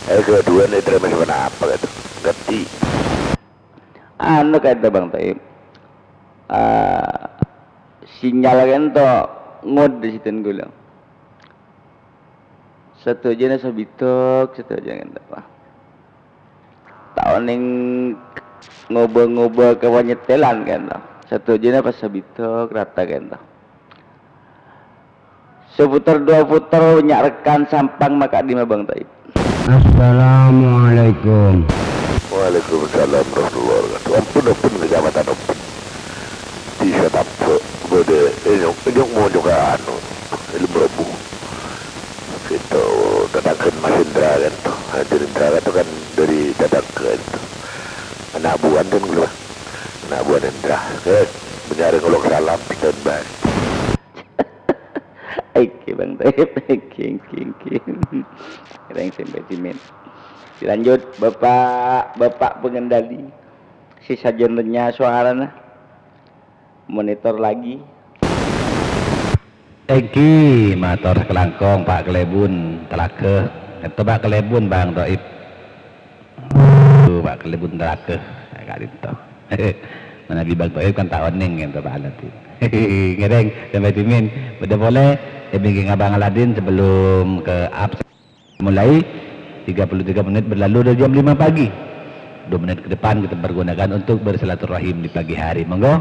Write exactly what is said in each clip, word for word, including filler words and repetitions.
Eh, kedua nih, terima kasih, kenapa gitu? Ngerti. Anu ka'dinto, Bang Taib. Ah, sinyal ka'dinto ngodâ è siton ghulâ. Sadhâjâna sabidhâk, sadhâjâna ka'dinto, Pak. Ta' onèng ngobâ-ngobâ ka panyèttèlan ka'dinto. Sadhâjâna pas sabidhâk rata ka'dinto. Saputar dua putar, bânnya' rekan Sampang ma' ka'dimma, Bang Taib. Assalamualaikum. Waalaikumsalam warahmatullahi wabarakatuh. Ampun, ampun, Kecamatan Ompon. Disa Tambâ', bâdâ ènyok, ènyok-monyok anu, è Lembabu. Gitu, tatangghâna Mas Indra ka'dinto. Hadir Indra ka'dinto kan dâri tatangghâ ka'dinto. Ana' buwân kan ghulâ. Ana' buwân Indra. Eh, bânnya' rèng olok salam, standby. Èngghi, Bang Taib, èngghi, èngghi, èngghi. Rèng sampè' dhimèn. Dilanjut, Bapak, Bapak pengendali. Sè sajân renya suarana. Monitor lagi. Èngghi, mator sakalangkong, Pak Kalèbun, Talaga. Ènto Pak Kalèbun, Bang Taib. Tuh, Pak Kalèbun Talaga. Nah, ka'dinto. Manabi Bang Taib kan ta' onèng ènto, Pak Aladin. Ngèrèng, sampè' dhimèn. Bâdâ polè, è bingkèngnga Bang Aladin sebelum ke absen. Mulai tiga puluh tiga menit berlalu dari jam lima pagi. Dua menit ke depan kita pergunakan untuk bersilaturahim di pagi hari. Monggo.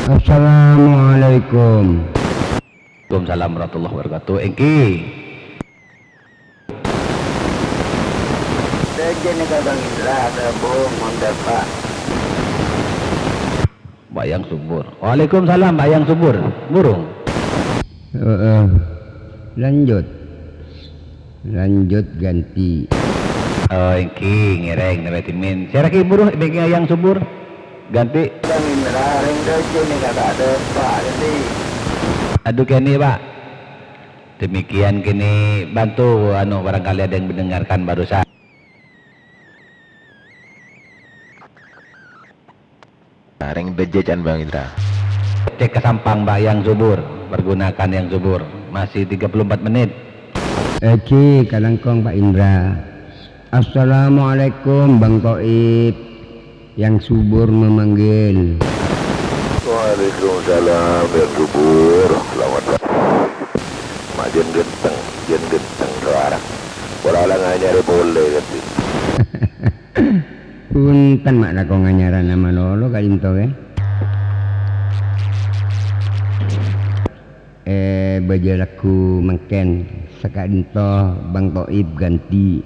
Assalamualaikum. Waalaikumsalam warahmatullahi wabarakatuh. Èngghi. Saja nih, Bang Indra, ada Bung, Bang Dapa. Pak Yang Subur. Waalaikumsalam, Pak Yang Subur. Burung. Heeh. Lanjut. Lanjut ganti. Oh, èngghi, ngèrèng, nèbè dhimèn. Sèragi buruh, èngghi Yang Subur. Ganti. Bang Indra, rèng dâjâ nèka ta' ada, Pak, ganti. Aduh, kènè', Pak. Demikian kènè', bantu, anu, barangkali ada yang mendengarkan barusan. Rèng bejjècan, Bang Indra. Cek ka Sampang, Pak Yang Subur. Pergunakan Yang Subur. Masih tiga puluh empat menit. Èngghi, kalangkong, Pak Indra. Assalamualaikum, Bang Toib. Yang Subur memanggil. Waalaikumsalam, Yang Subur. Selamat pagi. Ma' jhân ghântheng, jhân ghântheng sowara. Pola la nganyarè polè, kan, Din? Bhunten, ma' lako nganyarana malolo ka'dinto, è. Eh, bâjâ lagghu mangkèn, saka'dinto Bang Toib ganti.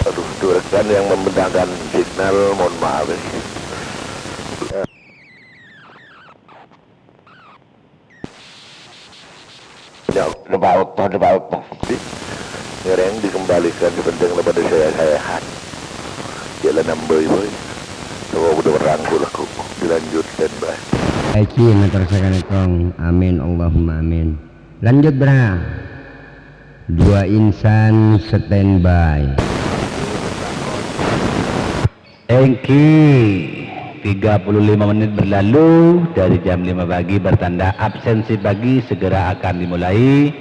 Aduh, itu rekan yang membentangkan signal, mohon maaf, ya. Ya, depa otto, depa otto. Ngèrèng dikembalikan, sè pentèng la padâ sehat-sehat. Jhâ' la nambâi, boy. Coba udah merangkul aku. Dilanjut, standby. Èngghi, mator sakalangkong. Amin, Allahumma amin. Lanjut, Bra. Dua insan standby. Èngghi, tiga puluh lima menit berlalu dari jam lima pagi, bertanda absensi pagi segera akan dimulai,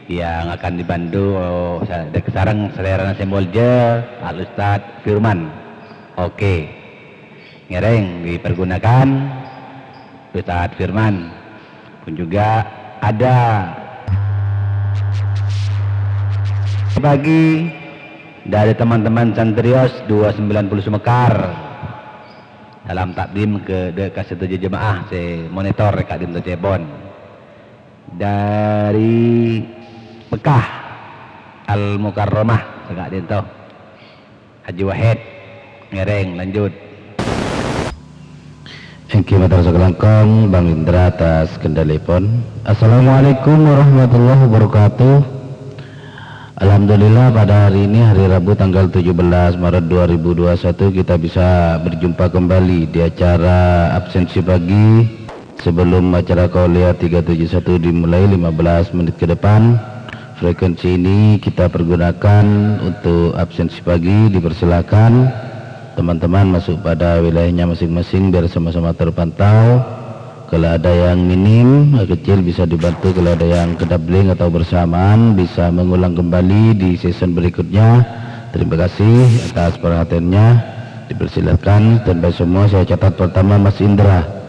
yang akan dipandu, oh, sa-, sareng salèrana sè molja, Pak Ustadz Firman. Oke. Ngèrèng dipergunakan Ustadz Firman. Pun juga ada pagi dari teman-teman Santrios dua sembilan puluh Sumekar. Salam takdim ke, ka sadhâjâ jemaah sè monitor è ka'dinto cèpon. Dari Mekah Al Mukarramah è ka'dinto. Haji Wahid, ngèrèng, lanjut. Èngghi mator sakalangkong, Bang Indra atas kendalipun. Assalamualaikum warahmatullahi wabarakatuh. Alhamdulillah, pada hari ini, hari Rabu, tanggal tujuh belas Maret dua ribu dua puluh satu, kita bisa berjumpa kembali di acara absensi pagi. Sebelum acara Kauliah tiga tujuh satu dimulai lima belas menit ke depan, frekuensi ini kita pergunakan untuk absensi pagi. Dipersilakan teman-teman masuk pada wilayahnya masing-masing biar sama-sama terpantau. Kalau ada yang minim, kecil, bisa dibantu. Kalau ada yang kedabling atau bersamaan, bisa mengulang kembali di season berikutnya. Terima kasih atas perhatiannya. Dipersilakan, standby semua. Saya catat pertama Mas Indra.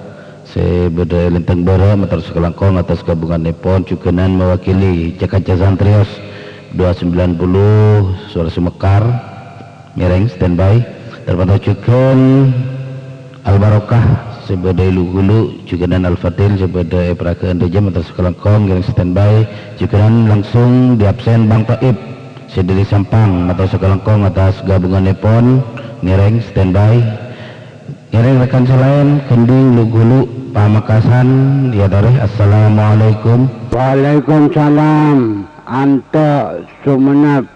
Sè bâḍâ è Lenteng Bârâ', mator sakalangkong atas ghâbungannèpon, jhughânan mewakili Cakaca Santrios dua sembilan puluh Suara Sumekar, ngèrèng standby. Terpantau jhughân Al Barokah sè bâḍâ è Luhulu, jhughânan Al Fadil sè bâḍâ è Paraghâ'ân Rèjâ, mator sakalangkong ngèrèng standby. Jhughânan langsung diabsen Bang Taib sè ḍâri Sampang, mator sakalangkong atas ghâbungannèpon, ngèrèng standby. Ngèrèng rekan sè laèn, Gendhing, Luhulu, Pamekasan, ya, torè. Assalamualaikum. Waalaikumsalam. Anto Sumenep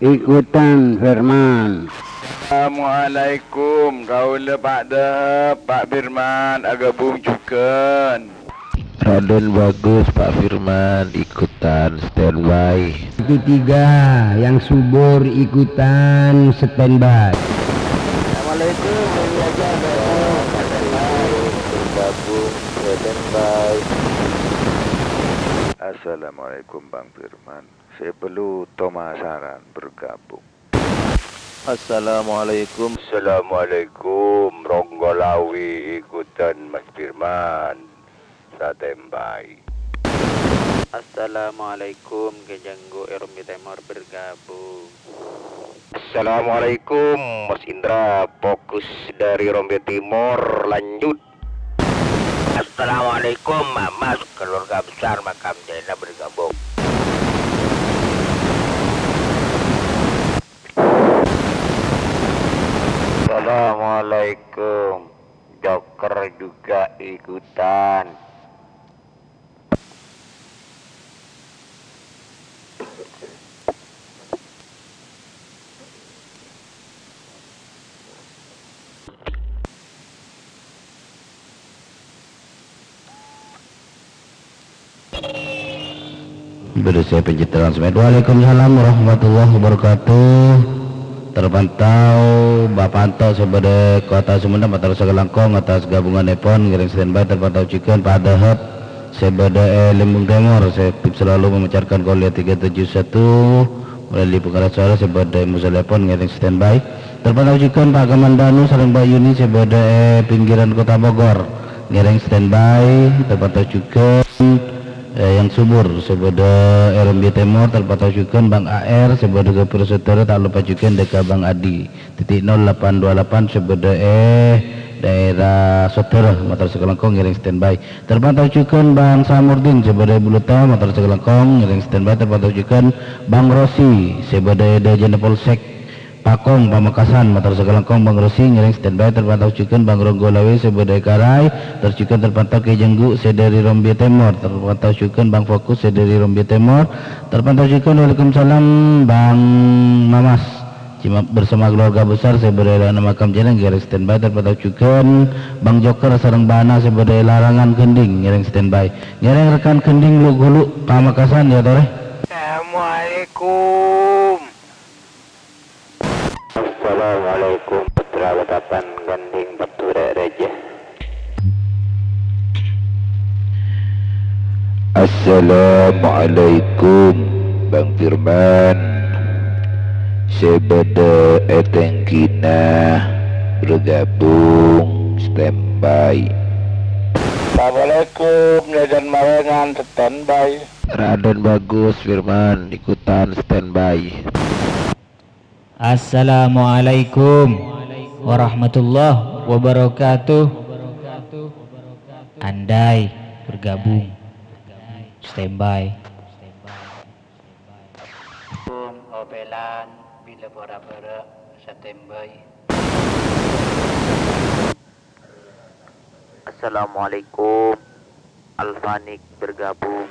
ikutan Firman. Assalamualaikum. Kaulâ Pa' Dahep, Pa' Firman, aghâbung jhughân. Raden Bagus, Pa' Firman, ikutan standby. Ketiga, yang subur ikutan standby. Assalamualaikum, Bang Jaja, bergabung. Bergabung, standby. Assalamualaikum, Bang Firman. Sè perlu tomasaran bergabung. Assalamualaikum. Assalamualaikum. Ronggolawi ikutan Mas Firman. Standby. Assalamualaikum. Kajanggu è Rombi Timor bergabung. Assalamualaikum, Mas Indra. Fokus dari Rombi Timor, lanjut. Assalamualaikum, Mama, keluarga besar Makam Jaya bergabung. Assalamualaikum. Joker juga ikutan. Bhâdhâ sè pencet transmit. Waalaikumsalam warahmatullahi wabarakatuh. Terpantau Bapak Anto sè bâḍâ Kota Sumenep, mator sakalangkong atas ghâbungannèpon, ngèrèng standby. Terpantau jhughân Pa' Dahep sè bâḍâ è Limbung Timor, sè aktif selalu memancarkan Kolia tiga tujuh satu melalui pengeras suara sè bâḍâ è musolèpon, ngèrèng standby. Terpantau jhughân Pa' Kamandanu sareng Pa' Yuni sè bâḍâ è pinggiran Kota Bogor, ngèrèng standby. Terpantau jhughân, eh, Yang Subur sè bâḍâ è Rombi Timor, terpantau jhughân Bang A R sè bâḍâ è Gapura Sodara, ta' loppa jhughân ḍâ' ka Bang Adi. Titik nol delapan dua delapan sè bâḍâ è daerah Sodara, mator sakalangkong ngèrèng standby. Terpantau jhughân Bang Samurdin sè bâḍâ è Buluto, mator sakalangkong ngèrèng standby. Terpantau jhughân Bang Rosi sè bâḍâ è ḍâjâna Polsek Pakong, Pamekasan, mator sakalangkong Bang Rosi ngèrèng standby. Terpantau jhughân Bang Ronggolawi sè bâḍâ è Karai, terjhughân terpantau Kè Jenggu sè ḍâri Rombi Timor, terpantau jhughân Bang Fokus sè ḍâri Rombi Timor, terpantau jhughân, waalaikumsalam, Bang Mamas. Cima bersama keluarga besar sè bâḍâ è laènna Makam Jaya ngèrèng standby. Terpantau jhughân Bang Joker sareng Bana sè bâḍâ è Larangan Gendhing ngèrèng standby. Ngèrèng rekan Gendhing Luhulu Pamekasan, ya, torè. Assalamualaikum. Assalamualaikum, putra Ketapan Gendhing Batu Rek Raja. Assalamualaikum, Bang Firman. Sè bâḍâ è tèngkina bergabung, standby. Assalamualaikum, Jajan Marengan, standby. Raden Bagus Firman, ikutan standby. Assalamualaikum warahmatullahi wabarakatuh. Andai bergabung. Standby. Assalamualaikum, Opelan, bila bora-bora, standby. Assalamualaikum. Alfanik bergabung.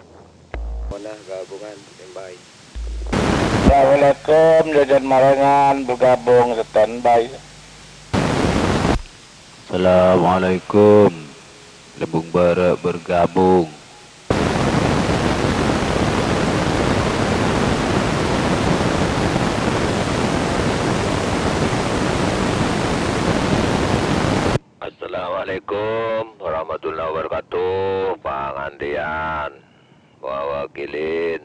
Mona gabungan standby. Assalamualaikum, Jajan Marengan bergabung, standby. Assalamualaikum. Lembung Bara bergabung. Assalamualaikum warahmatullahi wabarakatuh. Sampèyan mawakili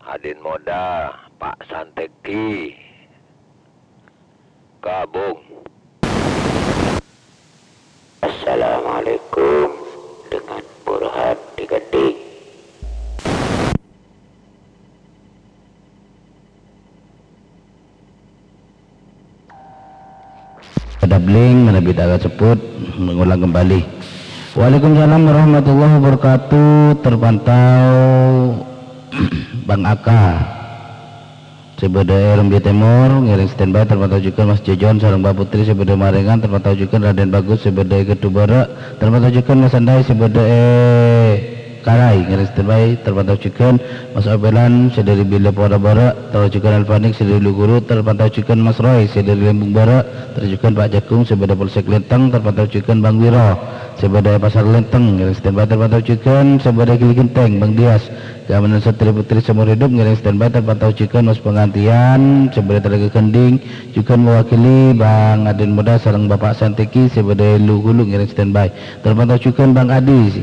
Adin Moda, Pak Santeki. Gabung. Assalamualaikum, dengan Burhan di Keding. Kadabling, manabi ta' kasebbhut, mengulang kembali. Waalaikumsalam warahmatullahi wabarakatuh. Terpantau Bang Aka sè bâdâ è Rumbia Tèmor, ngèrèng standby, terpantau jhughân Mas Jojon sareng Mbak Putri sè bâdâ è Marengan, terpantau jhughân Raden Bagus sè bâdâ è Kedhu Bârâ', terpantau jhughân Mas Andai sè bâdâ è Karai, ngèrèng standby, terpantau jhughân Mas Opelan sè dâri Bilâ Pora Bârâ', terpantau jhughân Alfanik sè dâri Luguru, terpantau jhughân Mas Roy sè dâri Lembung Bârâ', terpantau jhughân Pak Jagung sè bâdâ Polsek Lenteng, terpantau jhughân Bang Wiro sè bâdâ è Pasar Lenteng, ngèrèng standby, terpantau jhughân sè bâdâ è Gili Genteng, Bang Dias, Keamanan Satria Putri seumur hidup, ngèrèng standby, terpantau jhughân Mas Pengantian sè bâdâ è Talaga Gending, jhughân mewakili Bang Adin Muda sareng Bapak Santeki sè bâdâ è Lu-Gulu, ngèrèng standby. Terpantau jhughân Bang Adi,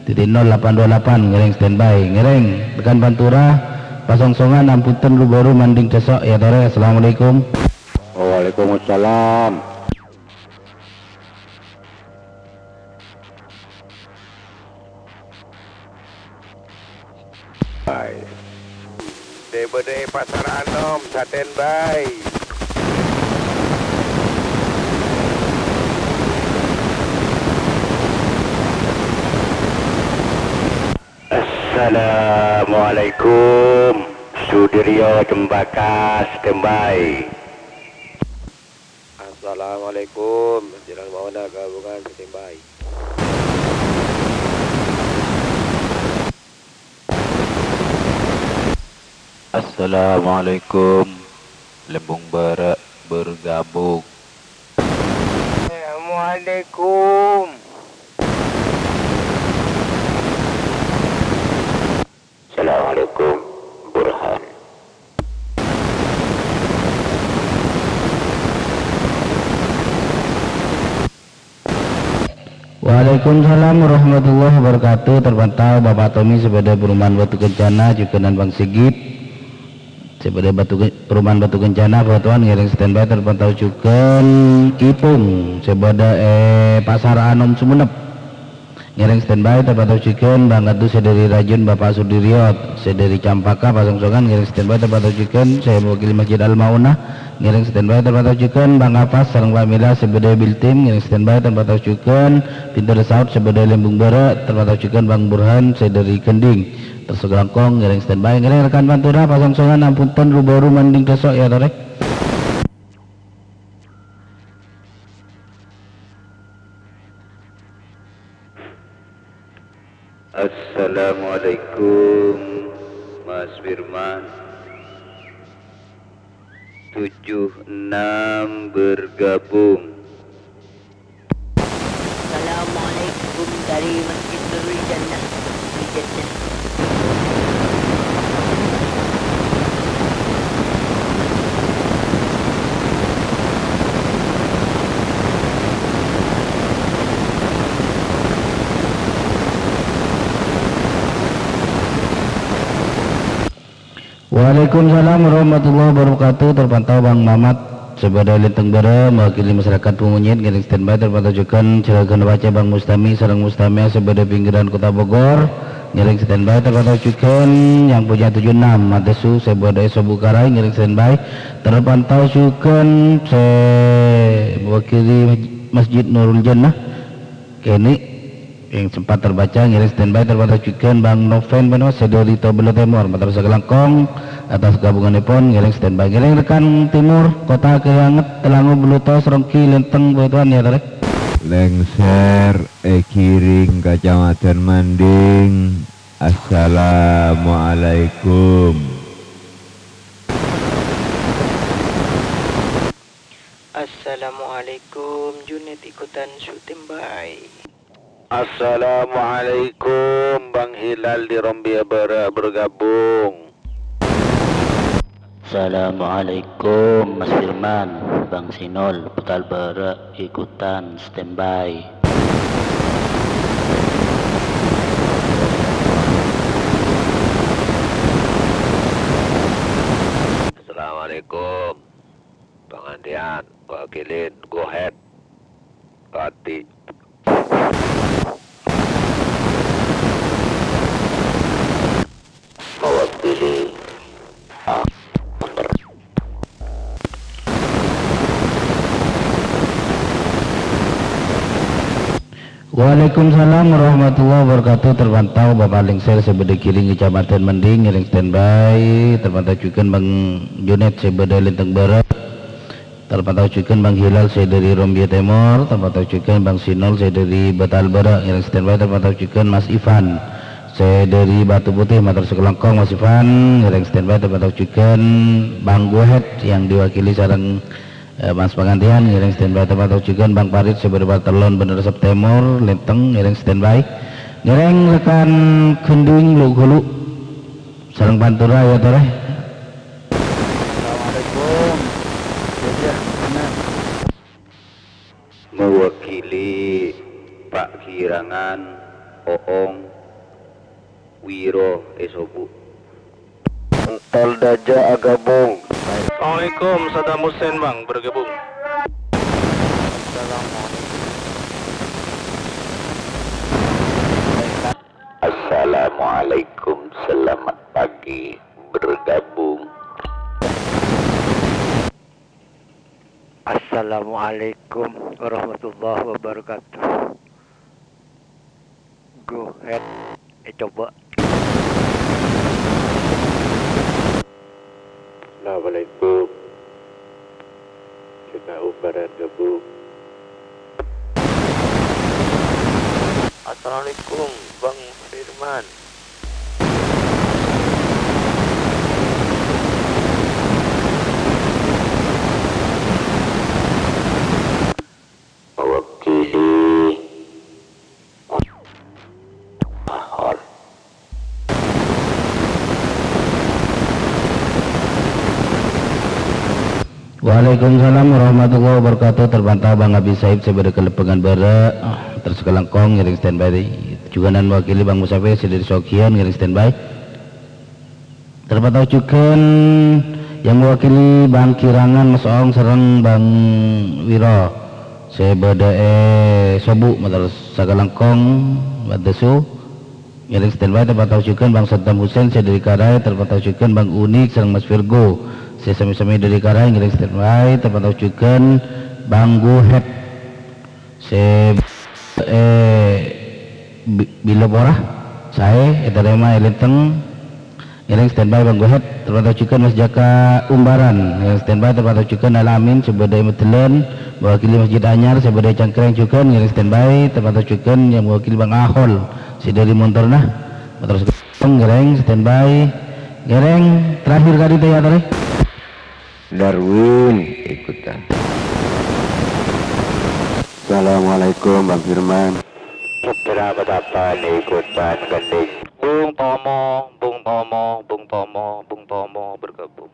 titik nol delapan dua delapan, ngèrèng standby. Ngèrèng, rekan Pantura, pasongsongan ampun ten ru-bâru manding cosok, ya, torè. Assalamualaikum. Waalaikumsalam. Sè bâdâ è Pasar Anom, standby. Assalamualaikum. Sudiryo Cempaka, standby. Assalamualaikum. Jalan Mawana Gabungan, standby. Assalamualaikum. Lembung Bârâ' bergabung. Assalamualaikum. Assalamualaikum, Burhan. Waalaikumsalam warahmatullahi wabarakatuh. Terpantau Bapak Tommy sè bâdâ è Perumahan Batu Kencana, jhughân Bang Sigit sè bâdâ è Batu Ke-, Perumahan Batu Kencana, Batuan, ngèrèng standby, terpantau jhughân Ipung sè bâdâ è Pasar Anom Sumenep. Ngèrèng standby, terpantau jhughân Bang Adu sè dâri Rajun, Bapak Sudiryo sè dâri Campaka, pasongsongan, ngèrèng standby, terpantau jhughân sè mewakili Masjid Al Maunah, ngèrèng standby, terpantau jhughân Bang Afas sareng Pak Mila sè bâdâ è Biltim, ngèrèng standby, terpantau jhughân Pintu Resaut sè bâdâ è Lembung Bârâ', terpantau jhughân Bang Burhan sè dâri Gending. Terros langkong ngèrèng standby, ngèrèng rekan Pantura, pasongsongan ampun ten ru-bâru manding cosok, ya, torè. Assalamualaikum, Mas Firman. Tujuh enam bergabung. Assalamualaikum dari Masjid Nurul Jannah. Nurul Jannah. Waalaikumsalam warahmatullahi wabarakatuh. Terpantau Bang Mamat sè bâdâ è Lenteng Bârâ', mewakili masyarakat Pemonyet, ngèrèng standby, terpantau jhughân Juragan Waca Bang Mustami sareng Mustamia sè bâdâ è pinggiran Kota Bogor, ngèrèng standby, terpantau jhughân yang punya tujuh enam, Matesu sè bâdâ è Sobu Karai, ngèrèng standby, terpantau jhughân sè mewakili Masjid Nurul Jannah. Kènè' yang sempat terbaca, ngèrèng standby, terpantau jhughân Bang Noven Bano sè dâri Tobello Tèmor, mator sakalangkong atas gabunganèpon, ngèrèng standby. Ngèrèng rekan timur, Kota Kalianget, Telango, Bluto, Seronggi, Lenteng, Batuan, ya, torè. Lengser, è Giring, Kecamatan Manding. Assalamualaikum. Assalamualaikum, Junet ikutan standby. Assalamualaikum, Bang Hilal di Rombia Bârâ' bergabung. Assalamualaikum, Mas Firman, Bang Sinol, Pekalbârâ' ikutan standby. Assalamualaikum. Pangantèyan, wakilin, go ahead. Kati. Mewakili. Waalaikumsalam warahmatullahi wabarakatuh. Terpantau Bapak Lengser sè bâdâ Giring, Kecamatan Mending, ngèrèng standby. Terpantau jhughân Bang Junet sè bâdâ Lenteng Bârâ'. Terpantau jhughân Bang Hilal sè dâri Rombia Tèmor. Terpantau jhughân Bang Sinol sè dâri Batal Bârâ', ngèrèng standby. Terpantau jhughân Mas Ivan sè dâri Batu Putih, mator sakalangkong Mas Ivan, ngèrèng standby. Terpantau jhughân Bang Guhet yang diwakili sareng Eh, Mas Pangantèyan ngèrèng standby. Terpantau jhughân Bang Parit sè bâdâ Partelon bân Resep Tèmor, Lenteng ngèrèng standby. Ngèrèng rekan Gending Lu Gulu sareng Pantura ya, Torè. Assalamualaikum. Ya, ya, benar. Mewakili Pak Girangan, Oong, Wiro, Esobu. Ental Daja agabung. Assalamualaikum, Saddam Hussein, Bang, bergabung. Assalamualaikum. Assalamualaikum, selamat pagi, bergabung. Assalamualaikum warahmatullahi wabarakatuh. Go ahead, ècoba. Assalamualaikum. Kita umparan gabung. Assalamualaikum, Bang Firman. Mewakili. Waalaikumsalam warahmatullahi wabarakatuh. Terpantau Bang Abi Saib sè bâdâ Kalèbângan Bârâ', terros kalangkong ngèrèng standby. Jhughânan mewakili Bang Musafir sè dâri Sogiyan ngèrèng standby. Terpantau jhughân yang mewakili Bang Girangan, Mas Ong sareng Bang Wiro sè bâdâ è Sobu, mator sakalangkong, Bang Desu. Ngèrèng standby. Terpantau jhughân Bang Saddam Hussein sè dâri Karai, terpantau jhughân Bang Unik sareng Mas Virgo sè sami-sami dâri Karai, ngèrèng standby. Terpantau jhughân Bang Guhet sè, eh, Bi-, Bilopora, saè ètarèma è Lenteng, ngèrèng standby Bang Guhet. Terpantau jhughân Mas Jaka Umbaran, ngèrèng standby. Terpantau jhughân Al Amin sè bâdâ è Medellan, mewakili Masjid Anyar sè bâdâ è Cangkreng jhughân, ngèrèng standby. Terpantau jhughân yang mewakili Bang Ahol sè dâri Montorna. Mator sakalangkong ngèrèng standby. Ngèrèng terakhir kali tèyatorè. Darwin ikutan. Assalamualaikum, Bang Firman. Putra Ketapang ikutan Gending. Bung Tomo, Bung Tomo, Bung Tomo, Bung Tomo bergabung.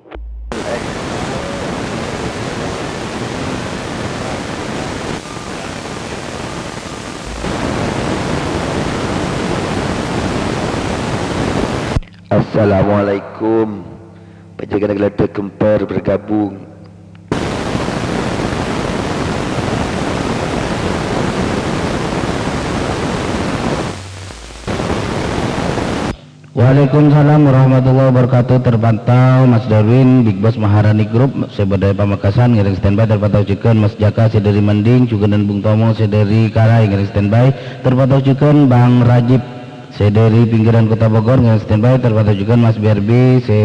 Assalamualaikum. Panjhennengngan Geladak Gempar bergabung. Waalaikumsalam warahmatullahi wabarakatuh. Terpantau Mas Darwin, Big Boss Maharani Group, sè bâdâ è Pamekasan, ngèrèng standby. Terpantau jhughân Mas Jaka sè dâri Mending, jhughân Bung Tomo sè dâri Karai, ngèrèng standby. Terpantau jhughân Bang Rajib sè dâri pinggiran Kota Bogor, ngèrèng standby. Terpantau jhughân Mas B R B sè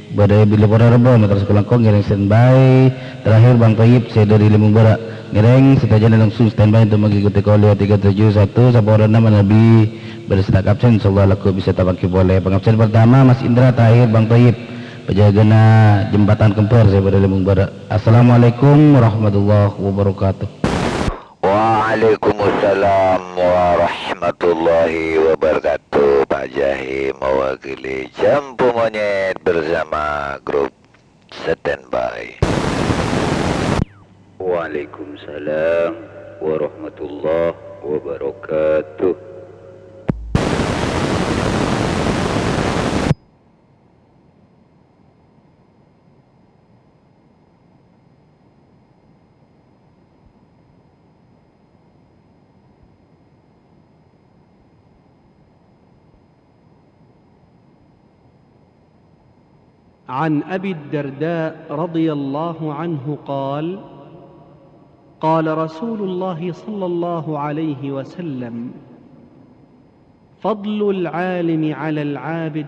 bâdâ è Bilopora Rebo, mator sakalangkong ngèrèng standby. Terakhir, Bang Toyib sè dâri Limbung Bârâ', ngèrèng sadhâjâna langsung standby untuk mengikuti kuliah tiga tujuh satu, saporana manabi bâdâ sè ta' absen, insyaallah lagghu' bisa tapangghi polè. Pangabsen pertama, Mas Indra, terakhir, Bang Toyib, penjagana Jembatan Kembar sè bâdâ Limbung Bârâ'. Assalamualaikum warahmatullahi wabarakatuh. Waalaikumsalam warahmatullahi wabarakatuh, Pak Jahi mewakili Jambu Monyet bersama grup standby. Waalaikumsalam warahmatullahi wabarakatuh. عن أبي الدرداء رضي الله عنه قال: قال رسول الله صلى الله عليه وسلم: فضل العالم على العابد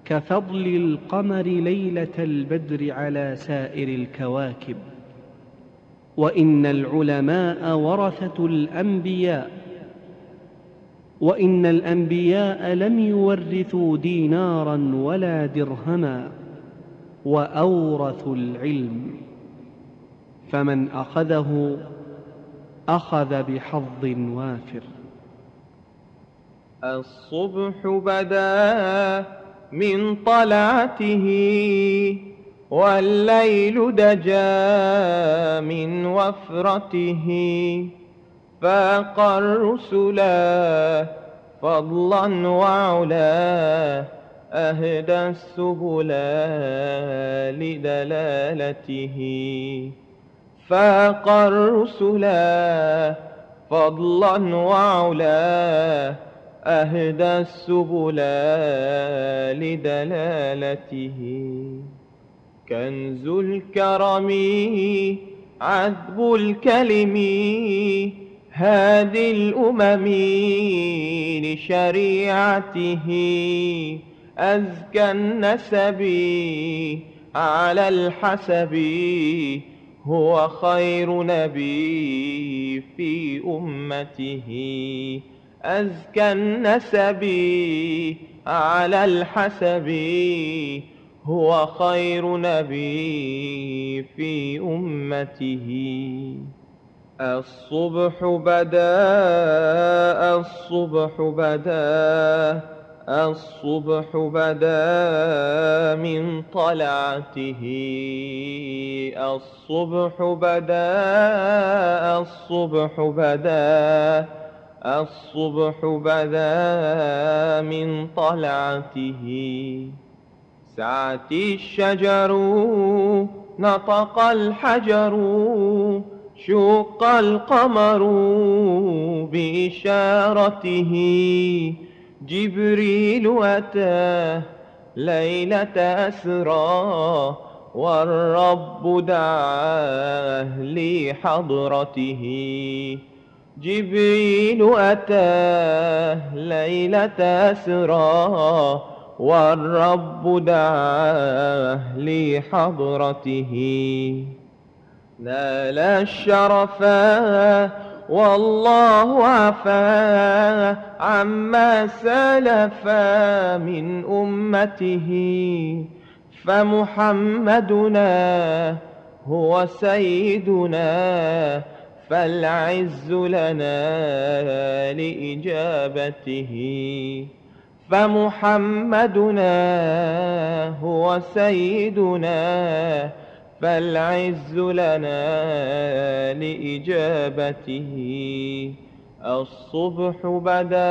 كفضل القمر ليلة البدر على سائر الكواكب، وإن العلماء ورثة الأنبياء، وإن الأنبياء لم يورثوا دينارا ولا درهما، وأورثوا العلم، فمن أخذه أخذ بحظ وافر. الصبح بدا من طلعته، والليل دجا من وفرته، فاق الرسلا فضلا وعلا، أهدى السبلا لدلالته. فاق الرسلا فضلا وعلا، أهدى السبلا لدلالته. كنز الكرم عذب الكلم، هادي الأمم لشريعته. أزكى النسب على الحسب، هو خير نبي في أمته. أزكى النسب على الحسب، هو خير نبي في أمته. الصبح بدا، الصبح بدا، الصبح بدا من طلعته. الصبح بدا، الصبح بدا، الصبح بدا من طلعته. سعت الشجر، نطق الحجر، شق القمر بإشارته. جبريل أتى ليلة أسرى، والرب دعاه لحضرته. جبريل أتى ليلة أسرى، والرب دعاه لحضرته. نال الشرفا والله عفا عما سلف من أمته. فمحمدنا هو سيدنا، فالعز لنا لإجابته. فمحمدنا هو سيدنا، فالعز لنا لإجابته. الصبح بدا،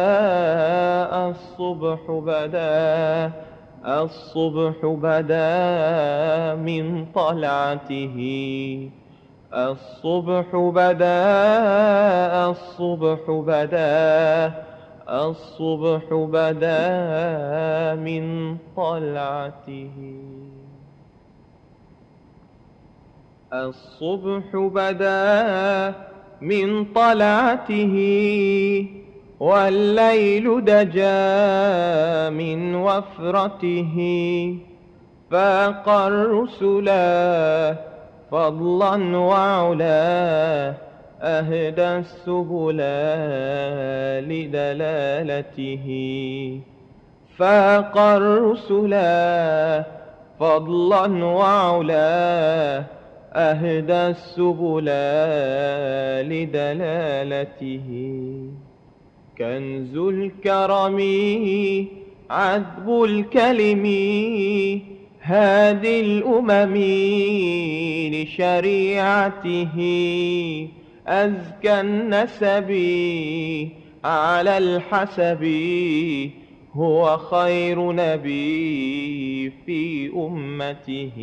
الصبح بدا، الصبح بدا من طلعته. الصبح بدا، الصبح بدا، الصبح بدا من طلعته. الصبح بدا من طلعته، والليل دجا من وفرته. فاق الرسلا فضلا وعلا، أهدى السبلا لدلالته. فاق الرسلا فضلا وعلا، أهدى السبلا لدلالته. كنز الكرم عذب الكلم، هادي الأمم لشريعته. أزكى النسب على الحسب، هو خير نبي في أمته.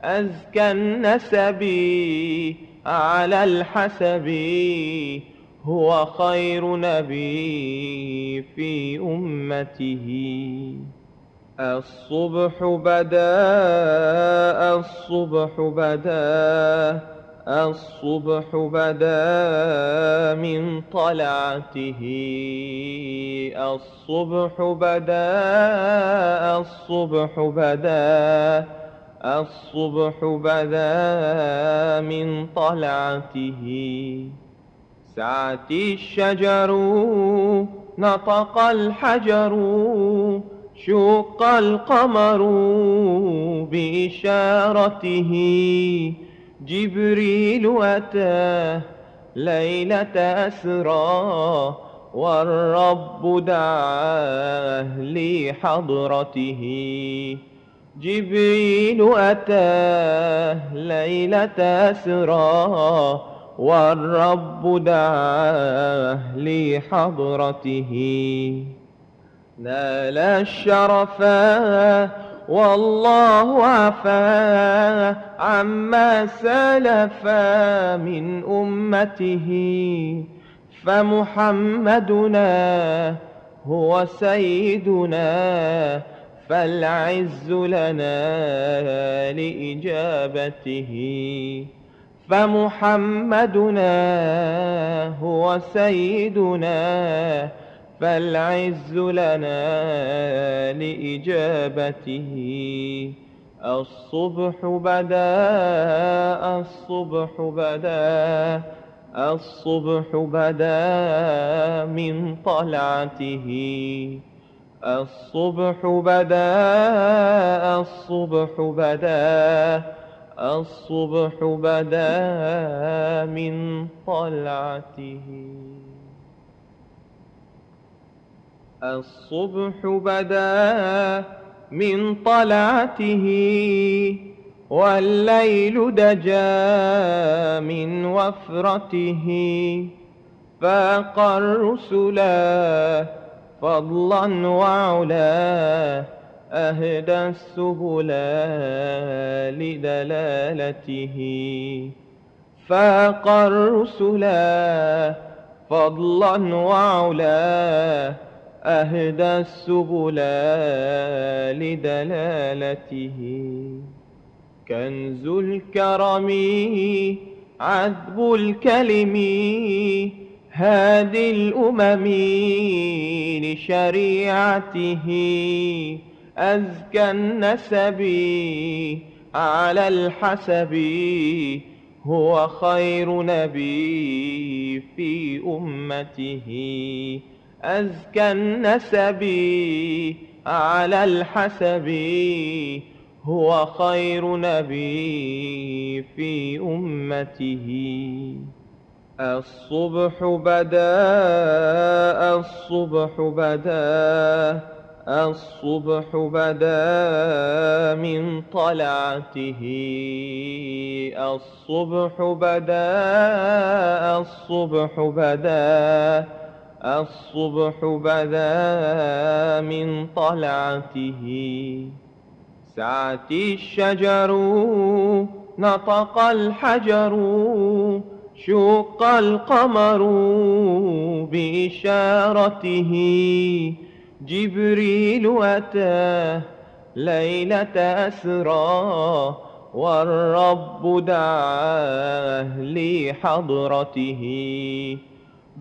أزكى النسب على الحسب، هو خير نبي في أمته. الصبح بدا، الصبح بدا، الصبح بدا من طلعته. الصبح بدا، الصبح بدا، الصبح بدا من طلعته. سعت الشجر، نطق الحجر، شق القمر بإشارته. جبريل أتى ليلة أسرى، والرب دعاه لحضرته. جبريل أتى ليلة أسرى، والرب دعاه لحضرته. نال الشرفا والله عفا عما سلف من أمته. فمحمدنا هو سيدنا، فالعز لنا لإجابته. فمحمدنا هو سيدنا، فالعز لنا لإجابته. الصبح بدا، الصبح بدا، الصبح بدا من طلعته. الصبح بدا، الصبح بدا، الصبح بدا من طلعته. الصبح بدا من طلعته، والليل دجا من وفرته. فاق الرسلا فضلا وعلا، أهدى السبلا لدلالته. فاق الرسلا فضلا وعلا، أهدى السبلا لدلالته. كنز الكرم عذب الكلم، هادي الأمم لشريعته. أزكى النسب على الحسب، هو خير نبي في أمته. أزكى النسب على الحسب، هو خير نبي في أمته. الصبح بدا، الصبح بدا، الصبح بدا من طلعته. الصبح بدا، الصبح بدا، الصبح بدا من طلعته. سعت الشجر، نطق الحجر، شق القمر بإشارته. جبريل أتى ليلة أسرى، والرب دعاه لحضرته.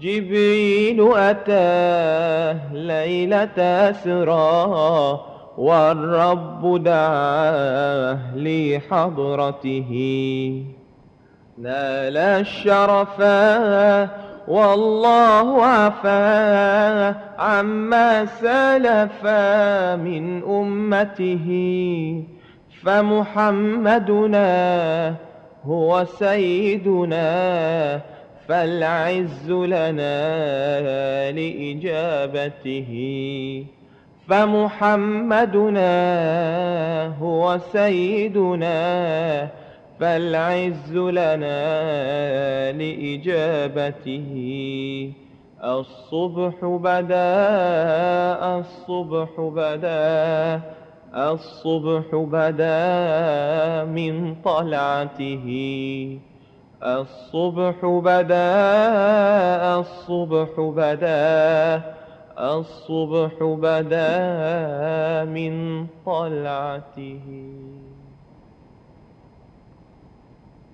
جبريل أتى ليلة أسرى، والرب دعاه لحضرته. نال الشرفا والله عفا عما سلف من أمته. فمحمدنا هو سيدنا، فالعز لنا لإجابته. فمحمدنا هو سيدنا، فالعز لنا لإجابته. الصبح بدا، الصبح بدا، الصبح بدا من طلعته. الصبح بدا، الصبح بدا، الصبح بدا من طلعته.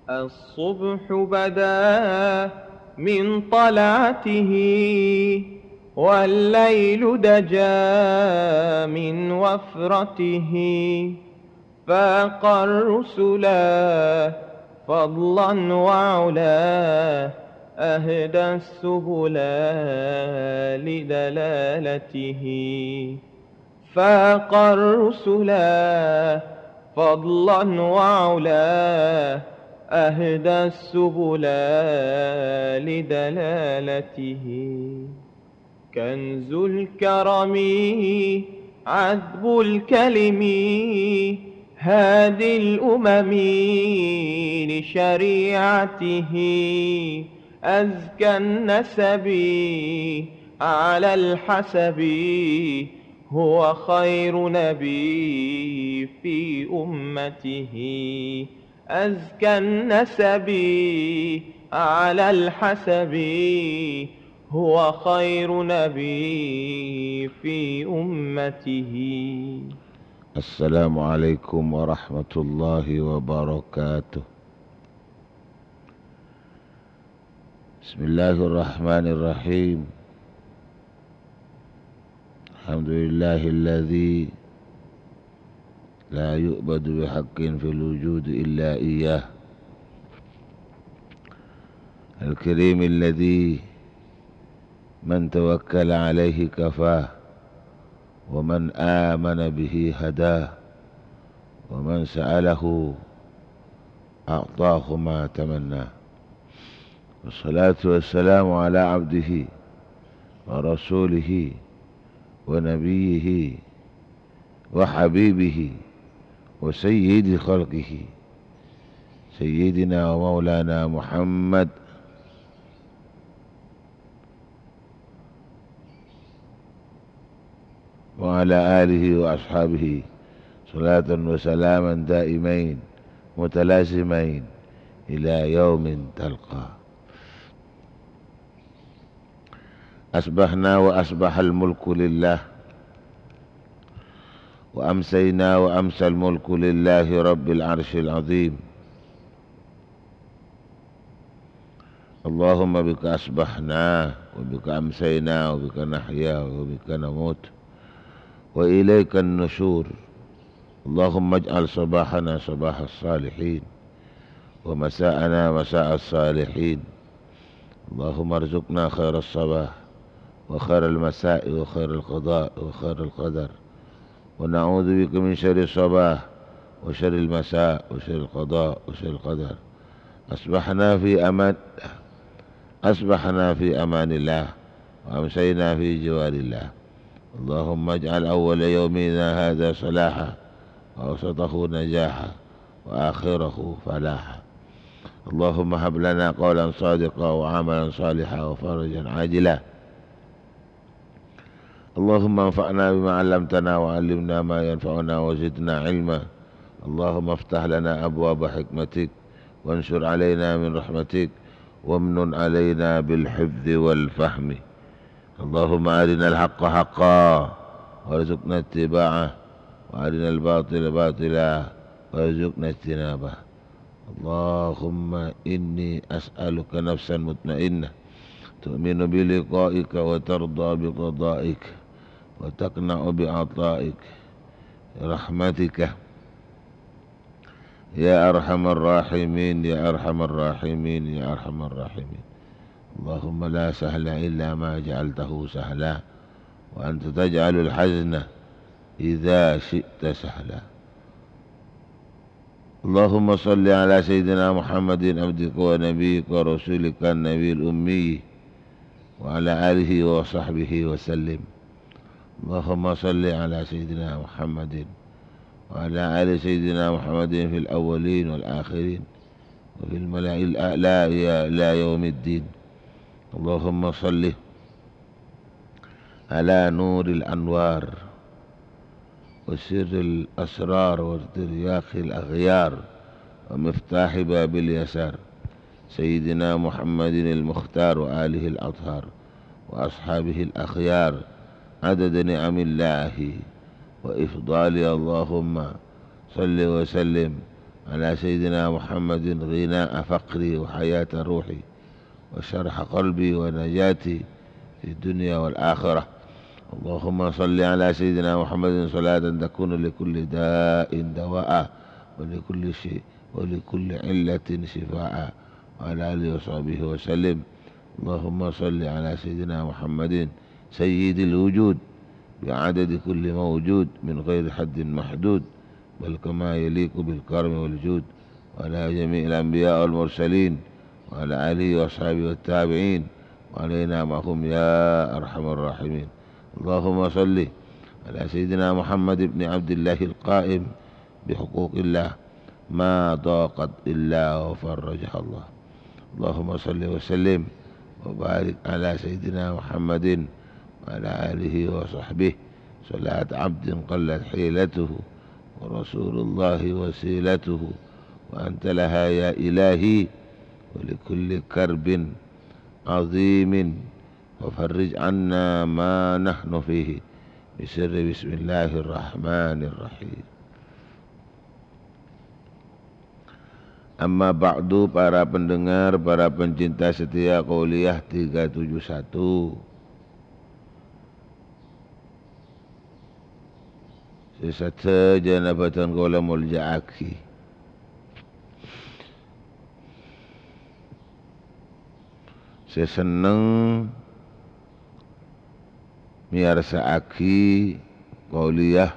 الصبح بدا من طلعته، والليل دجا من وفرته، فاق الرسلا فضلا وعلا، أهدى السبل لدلالته. فاق الرسل فضلا وعلا، أهدى السبل لدلالته. كنز الكرم عذب الكلم، هادي الأمم لشريعته. أزكى النسب على الحسب، هو خير نبي في أمته. أزكى النسب على الحسب، هو خير نبي في أمته. السلام عليكم ورحمة الله وبركاته. بسم الله الرحمن الرحيم. الحمد لله الذي لا يعبد بحق في الوجود إلا إياه. الكريم الذي من توكل عليه كفاه، ومن آمن به هداه، ومن سأله أعطاه ما تمنى. والصلاة والسلام على عبده ورسوله ونبيه وحبيبه وسيد خلقه، سيدنا ومولانا محمد وعلى آله وأصحابه، صلاة وسلاما دائمين متلازمين إلى يوم تلقى. أصبحنا وأصبح الملك لله، وأمسينا وأمسى الملك لله رب العرش العظيم. اللهم بك أصبحنا وبك أمسينا وبك نحيا وبك نموت وإليك النشور. اللهم اجعل صباحنا صباح الصالحين، ومساءنا مساء الصالحين. اللهم ارزقنا خير الصباح وخير المساء وخير القضاء وخير القدر، ونعوذ بك من شر الصباح وشر المساء وشر القضاء وشر القدر. أصبحنا في أمان، أصبحنا في أمان الله، وأمسينا في جوار الله. اللهم اجعل أول يومنا هذا صلاحا، وأوسطه نجاحا، وآخره فلاحا. اللهم هب لنا قولا صادقا وعملا صالحا وفرجا عاجلا. اللهم انفعنا بما علمتنا وعلمنا ما ينفعنا وزدنا علما. اللهم افتح لنا أبواب حكمتك وانشر علينا من رحمتك وامنن علينا بالحفظ والفهم. اللهم أرنا الحق حقا وارزقنا اتباعه، وأرنا الباطل باطلا وارزقنا اجتنابه. اللهم إني أسألك نفسا مطمئنة تؤمن بلقائك وترضى بقضائك وتقنع بعطائك برحمتك يا أرحم الراحمين، يا أرحم الراحمين، يا أرحم الراحمين. اللهم لا سهل إلا ما جعلته سهلا، وأنت تجعل الحزن إذا شئت سهلا. اللهم صل على سيدنا محمد عبدك ونبيك ورسولك النبي الأمي وعلى آله وصحبه وسلم. اللهم صل على سيدنا محمد وعلى آل سيدنا محمد في الأولين والآخرين وفي الملأ الأعلى إلى يوم الدين. اللهم صل على نور الأنوار وسر الأسرار وترياق الأغيار ومفتاح باب اليسار سيدنا محمد المختار وآله الأطهار وأصحابه الأخيار عدد نعم الله وإفضاله. اللهم صل وسلم على سيدنا محمد غناء فقري وحياة روحي وشرح قلبي ونجاتي في الدنيا والآخرة. اللهم صل على سيدنا محمد صلاة تكون لكل داء دواء ولكل شيء ولكل علة شفاء وعلى آله وصحبه وسلم. اللهم صل على سيدنا محمد سيد الوجود بعدد كل موجود من غير حد محدود، بل كما يليق بالكرم والجود، وعلى جميع الأنبياء والمرسلين، وعلى آله وأصحابه والتابعين، وعلينا معهم يا أرحم الراحمين. اللهم صل على سيدنا محمد بن عبد الله القائم بحقوق الله ما ضاقت إلا وفرجها الله. اللهم صل وسلم وبارك على سيدنا محمد وعلى آله وصحبه صلاة عبد قلت حيلته ورسول الله وسيلته وأنت لها يا إلهي، ولكل كرب عظيم وفرج عنا ما نحن فيه بسر بسم الله الرحمن الرحيم. Amma ba'du, para pendengar, para pencinta setia Qauliyah tiga tujuh satu. Sè sadhâjâna bhâdhân kaulâ molja'aghi. Sè senneng mèyarsa'aghi Qauliyah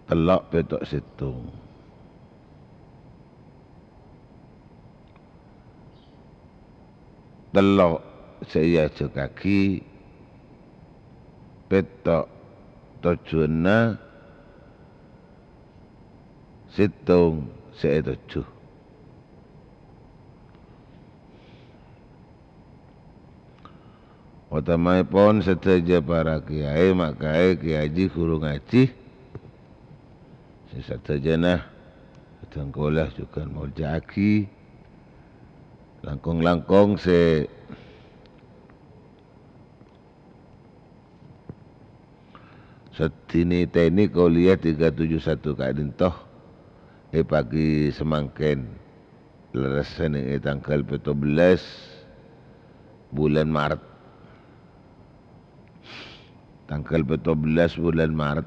tello' pètto' sèttong. Tello' sè èajhâkaghi, pètto' tojjhuwânna, sèttong sè ètojjhu. Otamaèpon sadhâjâ para kèyaè, ma' kaè, kèyaè, ghuru ngajhi, sè sadhâjâna bhâdhân kaulâ jhughân molja'aghi, langkong-langkong sè sadhâjâna tèknik Qauliyah tiga tujuh satu ka'dinto èpaghi samangkèn. Lerres nèng è tangghâl pètto bellâs bulân Maret. Tangghâl pètto bellâs bulân Maret.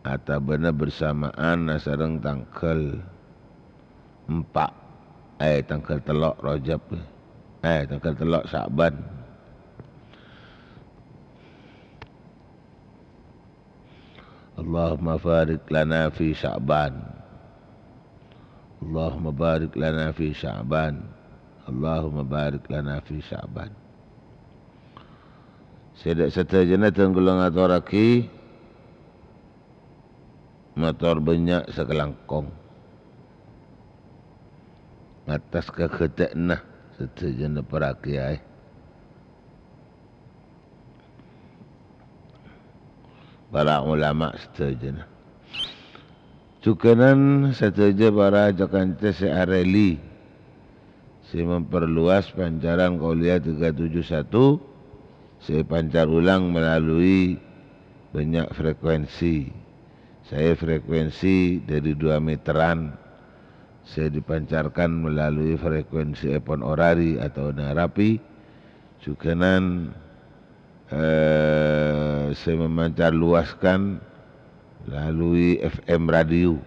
Atabâna bersamaan asareng tangghâl empa', eh, tangghâl tello' Rajab, eh, tangghâl tello' Sya'ban. Allahumma barik lana fi Sya'ban. Allahumma barik lana fi Sya'ban. Allahumma barik lana fi Sya'ban. Sè dâ' sadhâjâna dhân kaulâ ngatorraghi, mator bânnya' sakalangkong. Attas kaghâdâ'ânna sadhâjâna para kèyaè. Para ulama sadhâjâna. Jhughânan sadhâjâ para ca-kanca sè arèli, sè memperluas pancaran Qauliyah tiga tujuh satu, sè èpancar ulang melalui bânnya' frekuensi. Saè frekuensi dâri dua meteran, sè dipancarkan melalui frekuensi èpon orari atau narapi, jhughânan, eh, sè memancar luaskan melalui F M radio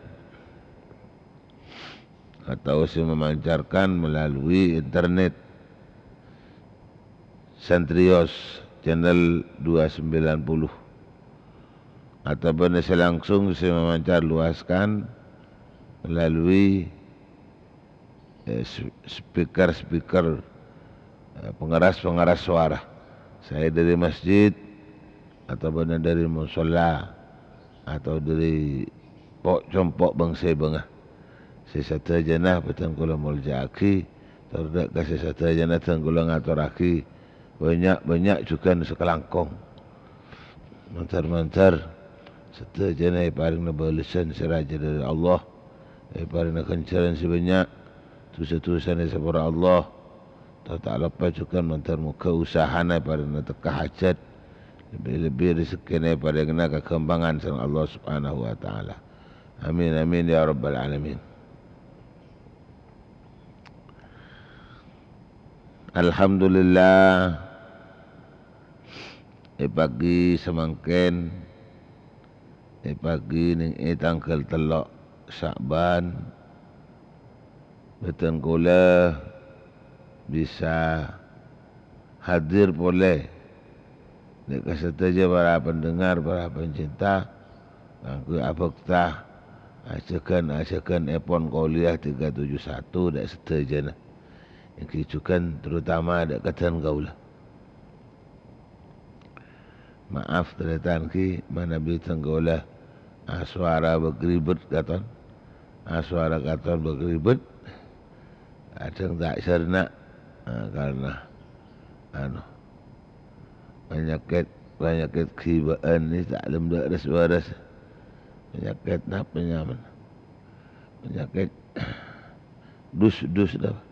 atau sè memancarkan melalui internet. Santrios Channel dua sembilan puluh, atabâna sè langsung sè memancar luaskan melalui, eh, s-, speaker-speaker, eh, pengeras-pengeras suara, saè dâri masjid, atabâna dâri mosolla, atau dâri po'-compo' bâng-sèbângnga. Sè sadhâjâna bhâdhân kaulâ molja'aghi, tor dâ' ka sè sadhâjâna dhân kaulâ ngatorraghi, bânnya'-bânnya' jhughân sakalangkong. Mandhâr-mandhâr sadhâjâna èparèngana bâlessan sè rajâ dâri Allah, èparèngana ghânjhârân sè bânnya', dhusa-dhusana èsapora Allah, Ta' loppa jhughân mandhâr moghâ usahana èparèngana tekka hajhât, lebbi-lebbi rejekkèna èparèngana kaghâmpangan sareng Allah Subhanahu wa Ta'ala. Amin, amin, ya rabbal alamin. Alhamdulillah, è pagi samangkèn, è pagi nèng è tangghâl tello' Sya'ban, bhâdhân kaulâ bisa hadir polè nèka sadhâjâ para pendengar, para pencinta, kaangghuy abhâkta ajhâghân-ajhâghân èpon kolèya tiga tujuh satu dâ' sadhâjâna, èngghi jhughân terutama dâ' kadhân kaulâ. Maaf, tarètan ghi, manabi tèng kaulâ aswara bâk-ribet katon. Aswara katon bâk-ribet. Kadhâng ta' cerna', eh, karena, anu, panyakèt, panyakèt ghibâ'ân nè ta' lem dâ' res-bares. Panyakèt napa nyamana? Panyakèt dus-dus napa?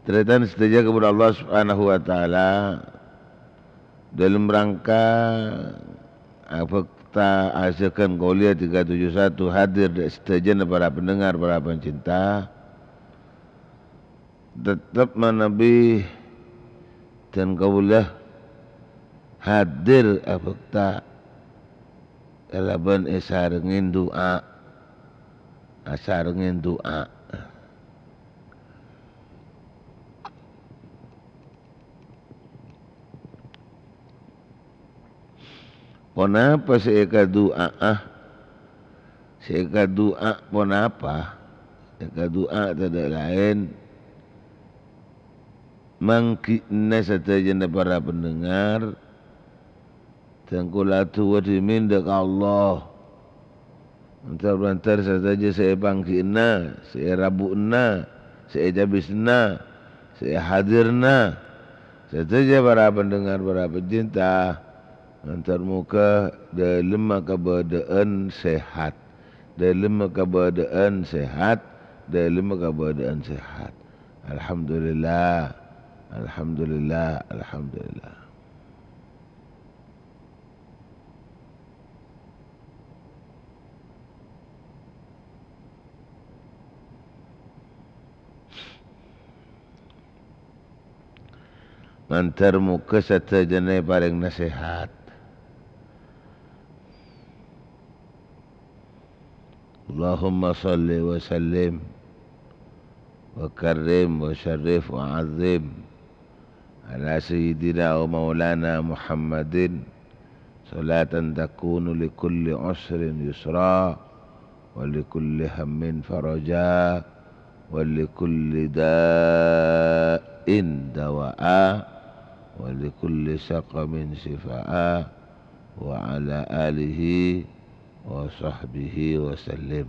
Tarètan sadhâjâ kabbhi Allah Subhanahu wa Ta'ala, dâlem rangka abhâkta ajhâghân kolèya tiga tujuh satu hadir dâ' sadhâjâna para pendengar, para pencinta, tettep manabi dân kaulâ hadir abhâkta kalabân èsarèngè du'a. Asarèngè du'a. Ponapa sè èkadu'a'a? Sè èkadu'a ponapa? Èkadu'a tadâ' laèn, manggi'na sadhâjâna para pendengar, dân kaulâ adu'a dhimèn dâ' ka Allah. Mandhâr-mandhâr sadhâjâ sè èpanggi'na, sè èrabu'na, sè ècabisna, sè èhadirna, sadhâjâ para pendengar, para pencinta, mandhâr moghâ dâlemma kabâdâ'ân sehat, dâlemma kabâdâ'ân sehat, dâlemma kabâdâ'ân sehat. Alhamdulillah, alhamdulillah, alhamdulillah. Mandhâr moghâ sadhâjâna èparèng nasehat. Allahumma shalli wa sallim wa karrim wa syarrif wa azim ala sayyidina wa maulana Muhammadin, salatan takunu li kulli usrin yusra, wa li kulli hammin faraja, wa li kulli da'in dawa'a, wa li kulli saqamin syifa'a, wa ala alihi wa sahbihi wa sallim.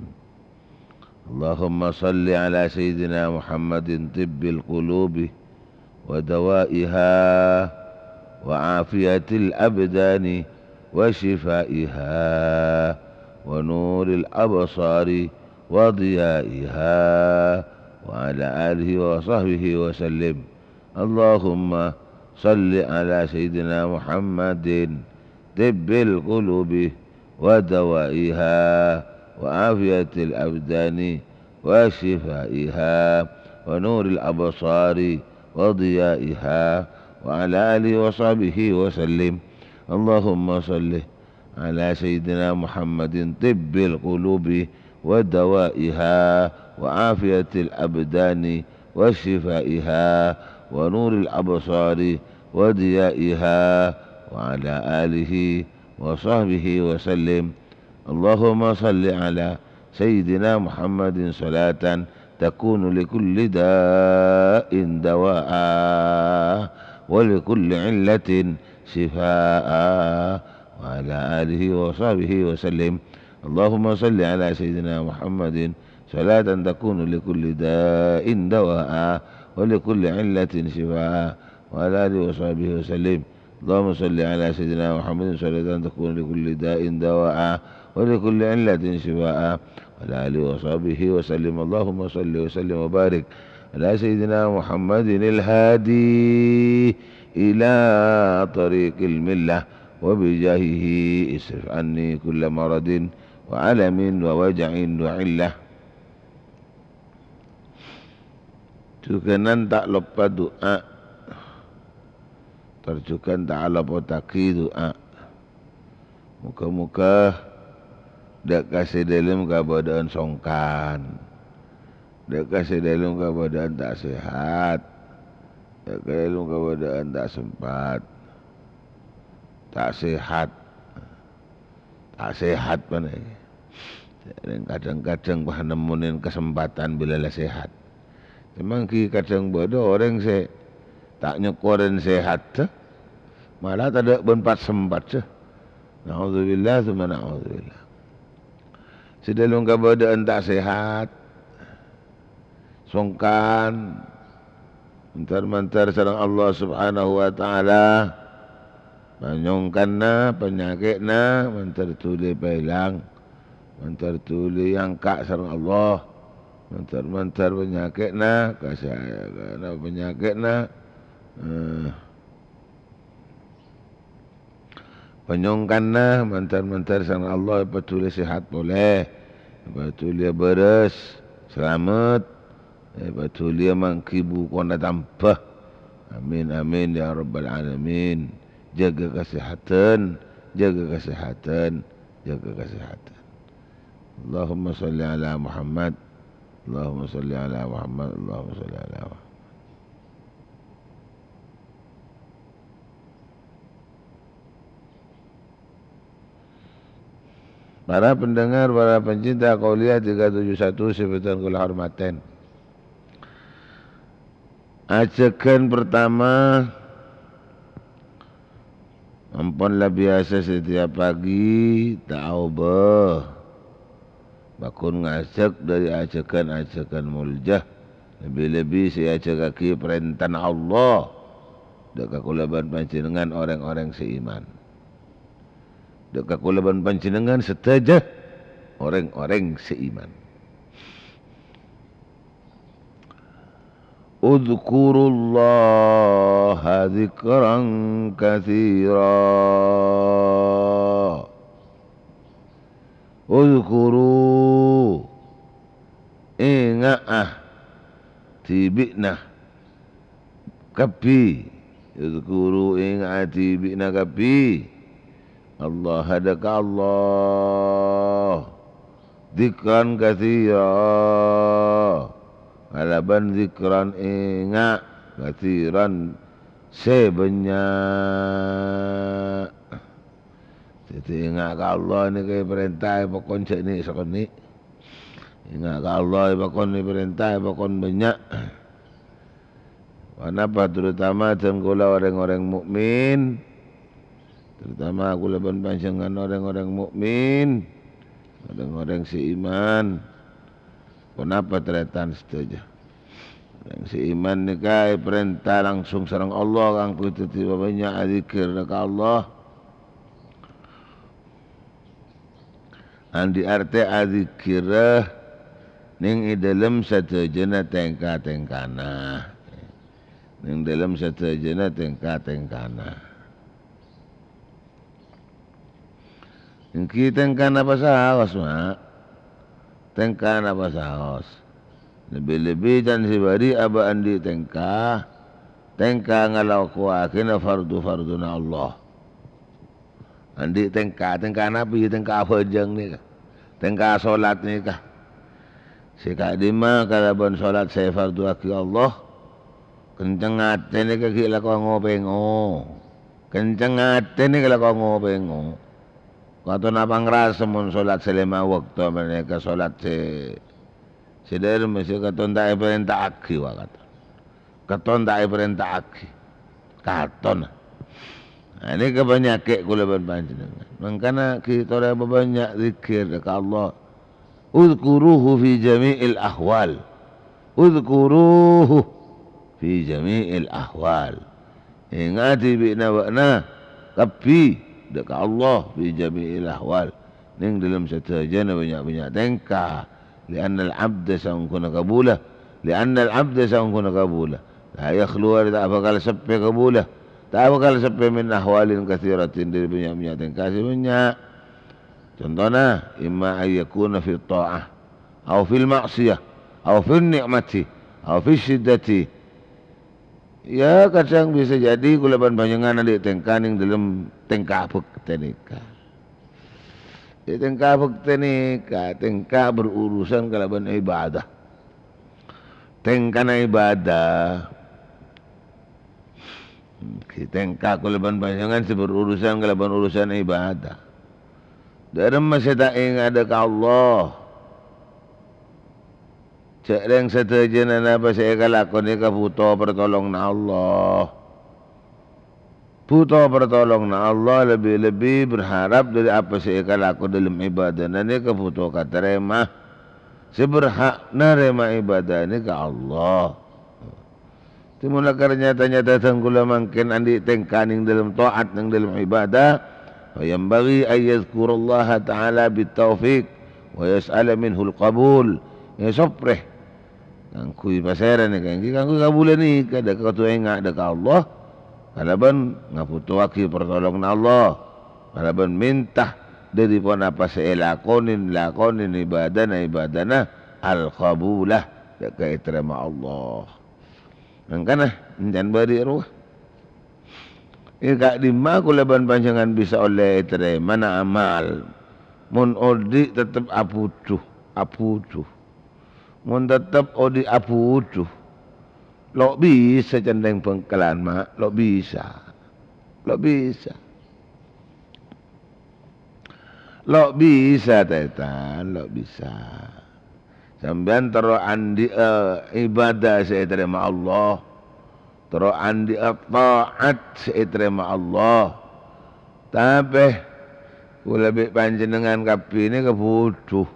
اللهم صل على سيدنا محمد طب القلوب ودوائها وعافية الأبدان وشفائها ونور الأبصار وضيائها وعلى آله وصحبه وسلم. اللهم صل على سيدنا محمد طب القلوب ودوائها وعافية الأبدان وشفائها ونور الأبصار وضيائها وعلى آله وصحبه وسلم. اللهم صل على سيدنا محمد طب القلوب ودوائها وعافية الأبدان وشفائها ونور الأبصار وضيائها وعلى آله وصحبه وسلم. اللهم صل على سيدنا محمد صلاة تكون لكل داء دواء ولكل علة شفاء وعلى آله وصحبه وسلم. اللهم صل على سيدنا محمد صلاة تكون لكل داء دواء ولكل علة شفاء وعلى آله وصحبه وسلم. اللهم صل على سيدنا محمد صلاة تكون لكل داء دواء ولكل علة شفاء وعلى آله وصحبه وسلم. اللهم صل وسلم وبارك على سيدنا محمد الهادي إلى طريق الملة وبجاهه اصرف عني كل مرض وألم ووجع وعلة. Jhughân ta' loppa du'a. Tor jhughân ta' alopottaghi du'a. Moghâ-moghâ dâ' ka sè dhâlem kabâdâ'ân songkan. Dâ' ka sè dhâlem kabâdâ'ân ta' sehat. Dâ' ka dhâlem kabâdâ'ân ta' sempat. Ta' sehat. Ta' sehat panèka. Orèng kadhâng-kadhâng pas nemmonè kasempatan bilâ la sehat. Coma ghi' kadhâng bâdâ orèng sè ta' nyokkorè sehatta, malah tadâ' bân pat-sempatta. Na'udzubillah, tsumma na'udzubillah. Sè dhâlem kabâdâ'ân ta' sehat. Songkan, mandhâr-mandhâr sareng Allah Subhanahu wa Ta'ala, panyongkanna, panyakè'na, mandhâr dhuli paèlang, mandhâr dhuli èangka' sareng Allah, mandhâr-mandhâr panyakè'na, kasè-, panyakè'na, eh, Panyongkanna mandhâr-mandhâr sareng Allah èpadhuli sehat polè, èpadhuli bârâs, salamet, èpadhuli mangghi bukona tamba. Amin, amin, ya rabbal alamin. Jâgâ kasehadhân, jâgâ kasehadhân, jâgâ kasehadhân. Allahumma shalli ala Muhammad. Allahumma shalli ala Muhammad. Allahumma shalli ala Muhammad. Para pendengar, para pencinta Qauliyah tiga tujuh satu sè bhâdhân kaulâ hormatè. Ajhâghân pertama, ampon la biyasa setiap pagi ta' aobâ. Pagghun ngajhâk dhâri ajhâghân-ajhâghân molja, lebbi-lebbi sè èajhâghâghi parèntana Allah. Dâ' ka kaulâ bân panjhennengngan rèng-orèng sè iman. Dâ' ka kaulâ bân panjhennengngan sadhâjâ rèng-orèng sè iman. Udzkurullaha dzikran katsira. Udzkuru, èngâ'â dhibi'na kabbhi. Udzkuru, èngâ'â dhibi'na kabbhi. Allah, dâ' ka Allah. Dzikran katsira. Kalabân dzikran èngâ', katsiran sè bânnya'. Dhâddhi, èngâ' ka Allah nèka èparènta, èpakon jhâ' nè'-sakonè'. Èngâ' ka Allah èpakon èparènta, èpakon bânnya'. Ponapa terutama dân kaulâ rèng-orèng mukmin, terutama kaulâ bân panjhennengngan rèng-orèng mukmin, rèng-orèng sè iman. Ponapa tarètan sadhâjâ? Orèng sè iman nèka èparènta langsung sareng Allah kaangghuy dhâddhi bânnya' adzikkèr ka Allah. Andi' artè adzikkèra nèng è dhâlem sadhâjâna tèngka-tèngkana. Nèng dhâlem sadhâjâna tèngka-tèngkana. Èngghi tèngkana pasaos, Ma'. Tèngkana pasaos. Lebbi-lebbi can sè bâri' abâ' andi' tèngka, tèngka ngalakowaghina fardhu-fardhuna Allah. Andi' tèngka, tèngka napa? Iyâ, tèngka abhâjâng nèka. Tèngka solat nèka. Sè ka'dimma kalabân solat sè èfardhuwaghi Allah, kenceng atè nèka ghi' lako ngo-pengo. Kenceng atè nèka lako ngo-pengo. Katon apangrasa mon solat sè lèma' bâkto panèka solat sè, sè dhâremma sè katon ta' èparènta'aghi, wa katon. Katon ta' èparènta'aghi. Katon. Nah, nèka panyakè' kaulâ bân panjhennengngan. Mangkana ghi' torè bhâbhânnya' dzikir ka Allah. Udzkuruhu fi jami'il ahwal. Udzkuruhu fi jami'il ahwal. Ènga'è dhibi'na bâ'na kabbhi dâ' ka Allah fi jami'il ahwal, neng dâlem sadhâjâna bânnya'-bânnya' tèngka. Li'annal abda saongghuna kabulâ, li'annal abda saongghuna kabulâ, la yakhlu, ta' bhâkal seppè kabulâ, ta' bhâkal seppè min ahwalin katsiratin, dâri bânnya'-bânnya' tèngka sè bânnya'. Contona, imma an yakuna fit tha'ah, au fil ma'siyah, au fin ni'mati, au fis syiddati. Ya, kadhâng bisa jadi kaulâ bân panjhennengngan andi' tèngka neng dâlem tèngka bhâktè nèka. Andi' tèngka bhâktè nèka, tèngka berurusan kalabân ibadah. Tèngkana ibadah. Tèngka kaulâ bân panjhennengngan sè berurusan kalabân urusan ibadah. Dâremma sè ta' enga' dâ' ka Allah. Jhâ' rèng sadhâjâna napa sè èkalakonè kabhuto partolonganna Allah. Bhuto partolonganna Allah, lebbi-lebbi berharap dâri apa sè èkalako dâlem ibadana nèka bhuto katarèma. Sè berhak narèma ibadah nèka Allah. Dhimma la karè nyata-nyata dhâng kaulâ mangkèn andi' tèngka neng dâlem ta'at, neng dâlem ibadah, fa yanbaghi an yadzkurallaha ta'ala bit taufiq wa yas'ala minhul qabul. Èsoprè. Kaangghuy pasèra nèka? Èngghi kaangghuy kabulâ nèka, dâ' kodhu enga' dâ' ka Allah, kalabân ngabhutowaghi partolonganna Allah, kalabân mènta dâri ponapa sè èlakonè, lakonè ibadana, ibadana al-qabulah, dâ' kaètarèma Allah. Mangkana, èncana bâri' rowa. È ka'dimma kaulâ bân panjhennengngan bisa ollè ètarèmana amal? Mon odi' tettep abudhu, abudhu. Mon tettep odi' abudhu, lo' bisa cèndheng bhângkalan, Ma', lo' bisa. Lo' bisa. Lo' bisa, Tètan, lo' bisa. Sampèyan terro andi'â ibadah sè ètarèma Allah, terro andi'â ta'at sè ètarèma Allah. Tapè, kaulâ bi' panjhennengngan kabbhi nèka budhu.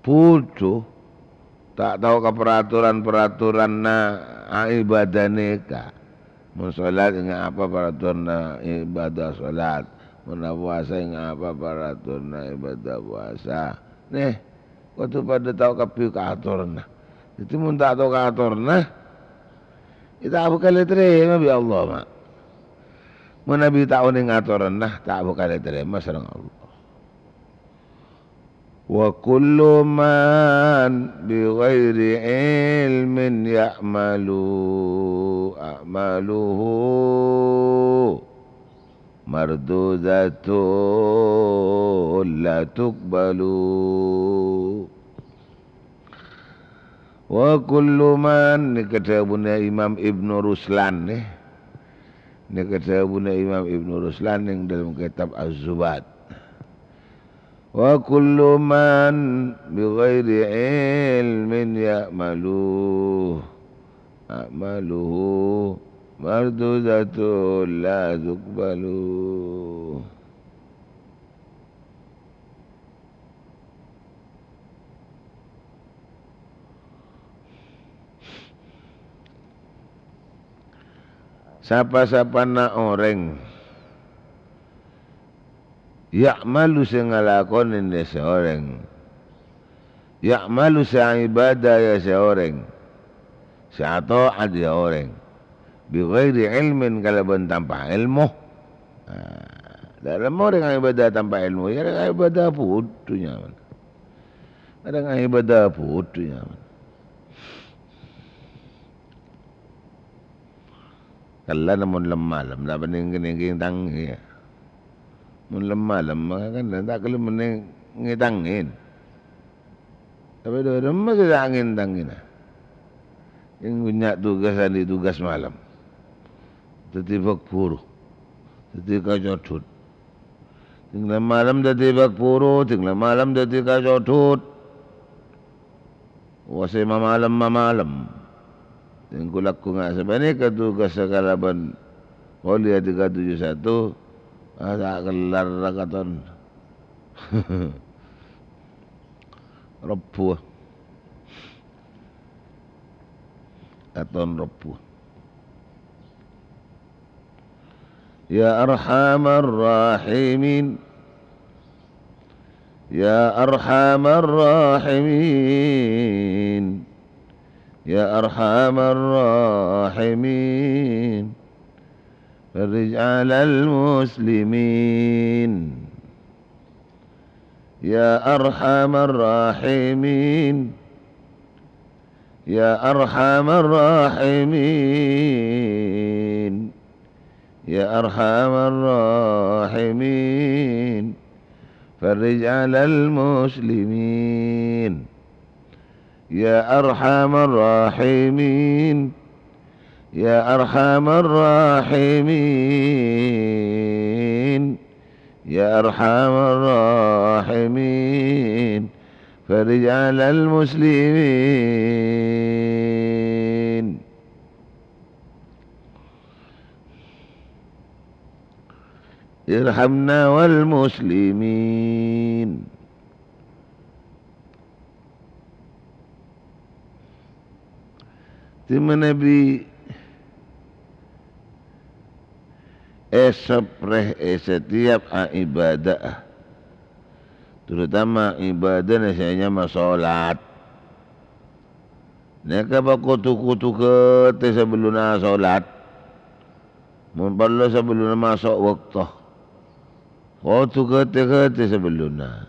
Budhu. Ta' tao ka paraturan-paraturanna ibadah nèka. Mon salat, enga' apa paraturanna ibadah salat. Mon apowasa, enga' apa paraturanna ibadah powasa. Nè, kodhu padâ tao kabbhi ka atoranna. Dhâddhi, mon ta' tao ka atoranna, ya ta' bhâkal ètarèma bi' Allah, Ma'. Manabi ta' onèng atoranna, ta' bhâkal ètarèma sareng Allah. Wa kullu man bi ghairi ilmin ya'malu, a'maluhu mardudatun la tuqbalu. Wa kullu man, nèka dhâbuna Imam Ibnu Ruslan, nè. Nèka dhâbuna Imam Ibnu Ruslan neng dâlem kètab Az-Zubad. Wa kullu man bi ghairi ilmin ya'malu, a'maluhu mardudatun la tuqbalu. Sapa-sapana orèng ya'malu sè ngalakonè, ya, sè orèng. Ya'malu sè ibadah, ya, sè orèng. Sè ata'at, ya, orèng. Bi ghairi ilmin, kalabân tanpa èlmo. Nah, dâlem orèng ibadah tanpa èlmo, ya, orèng ibadah budhu nyamana. Orèng ibadah budhu nyamana. Kella mon lem-malem, ta' bânnè ngèng-ngèng tangè, ya. Mon lem-malem, maka kan ta' kella bânnè ngèng-tangè. Tapè dâ' remma sè ta' ngèng-tangèna. Sèng bânnya' tugas, andi' tugas malem. Dhâddhi bhâk buru. Dhâddhi kacodhut. Sèng lem-malem dhâddhi bhâk buru, sèng lem-malem dhâddhi kacodhut. Wasè mamalem-mamalem. Sèng ku-lagghu nga' sapanèka tugassa kalabân kolèya tiga tujuh satu, ah, ta' kellar ra katon. Rebbhu. Katon Rebbhu. يا أرحم الراحمين. يا أرحم الراحمين. يا أرحم الراحمين. فرج على المسلمين. يا أرحم الراحمين. يا أرحم الراحمين. يا أرحم الراحمين. فرج على المسلمين. يا أرحم الراحمين. يا أرحم الراحمين. يا أرحم الراحمين. فرج على المسلمين. ارحمنا والمسلمين. Dimma bi' èsapprè è setiap a-, ibâdâ'â, terutama ibâdâna sè nyama sholat. Nèka pakodu-kodu ghâtè sabellunna sholat. Mon parlo sabellunna maso' bâkto. Kodu ghâtè-ghâtè sabellunna.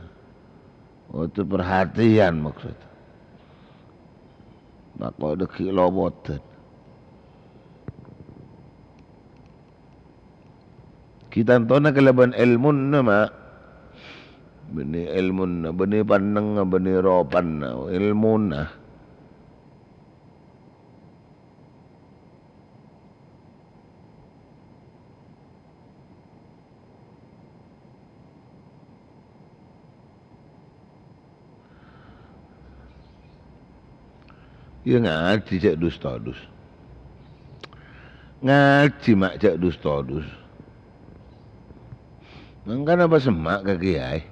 Kodu perhatian maksud. Mako dâggi' lopodan. Ghi' tantona kalabân èlmona, Ma'. Bânnè èlmona, bânnè pannengnga, bânnè ropanna, èlmona. Iyâ, ngajhi jhâ' dus-todus. Ngajhi, Ma', jhâ' dus-todus. Mangkana pasemma' ka kèyaè.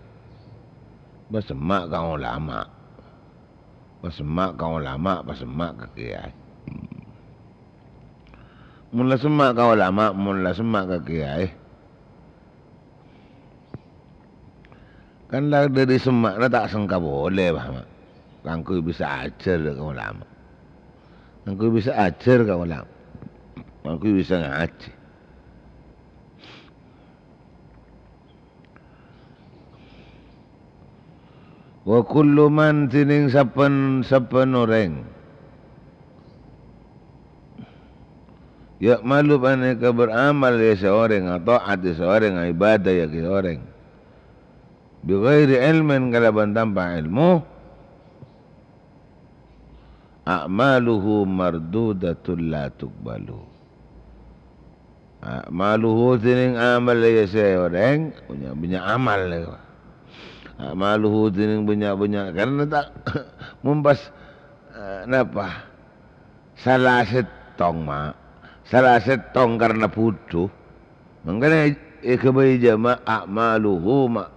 Pasemma' ka ulama. Pasemma' ka ulama, pasemma' ka kèyaè. Mon la semma' ka ulama, mon la semma' ka kèyaè. Kan la dhâri semma'na ta' sengka polè, Pak, Ma'. Kaangghuy bisa ajhâr ka ulama. Kaangghuy bisa ajhâr ka ulama. Kaangghuy bisa ngajhi. Wa kullu man, dhinèng sabbhân-sabbhân orèng. Ya'malu, panèka beramal, ya sè orèng, ata'at, ya sè orèng, ibadah, ya sè orèng. Bi ghairi ilmin, kalabân tanpa èlmo. A'maluhu mardudatun la tuqbalu. A'maluhu, dhinèng amal, ya sè orèng, bânnya', bânnya' amal, ya. A'maluhu, dhinèng bânnya'-bânnya', karna ta', mon pas, eh, napa? Sala sèttong, Ma'. Sala sèttong karna budhu. Mangkana èghâbây jhâ', Ma', a'maluhu, Ma',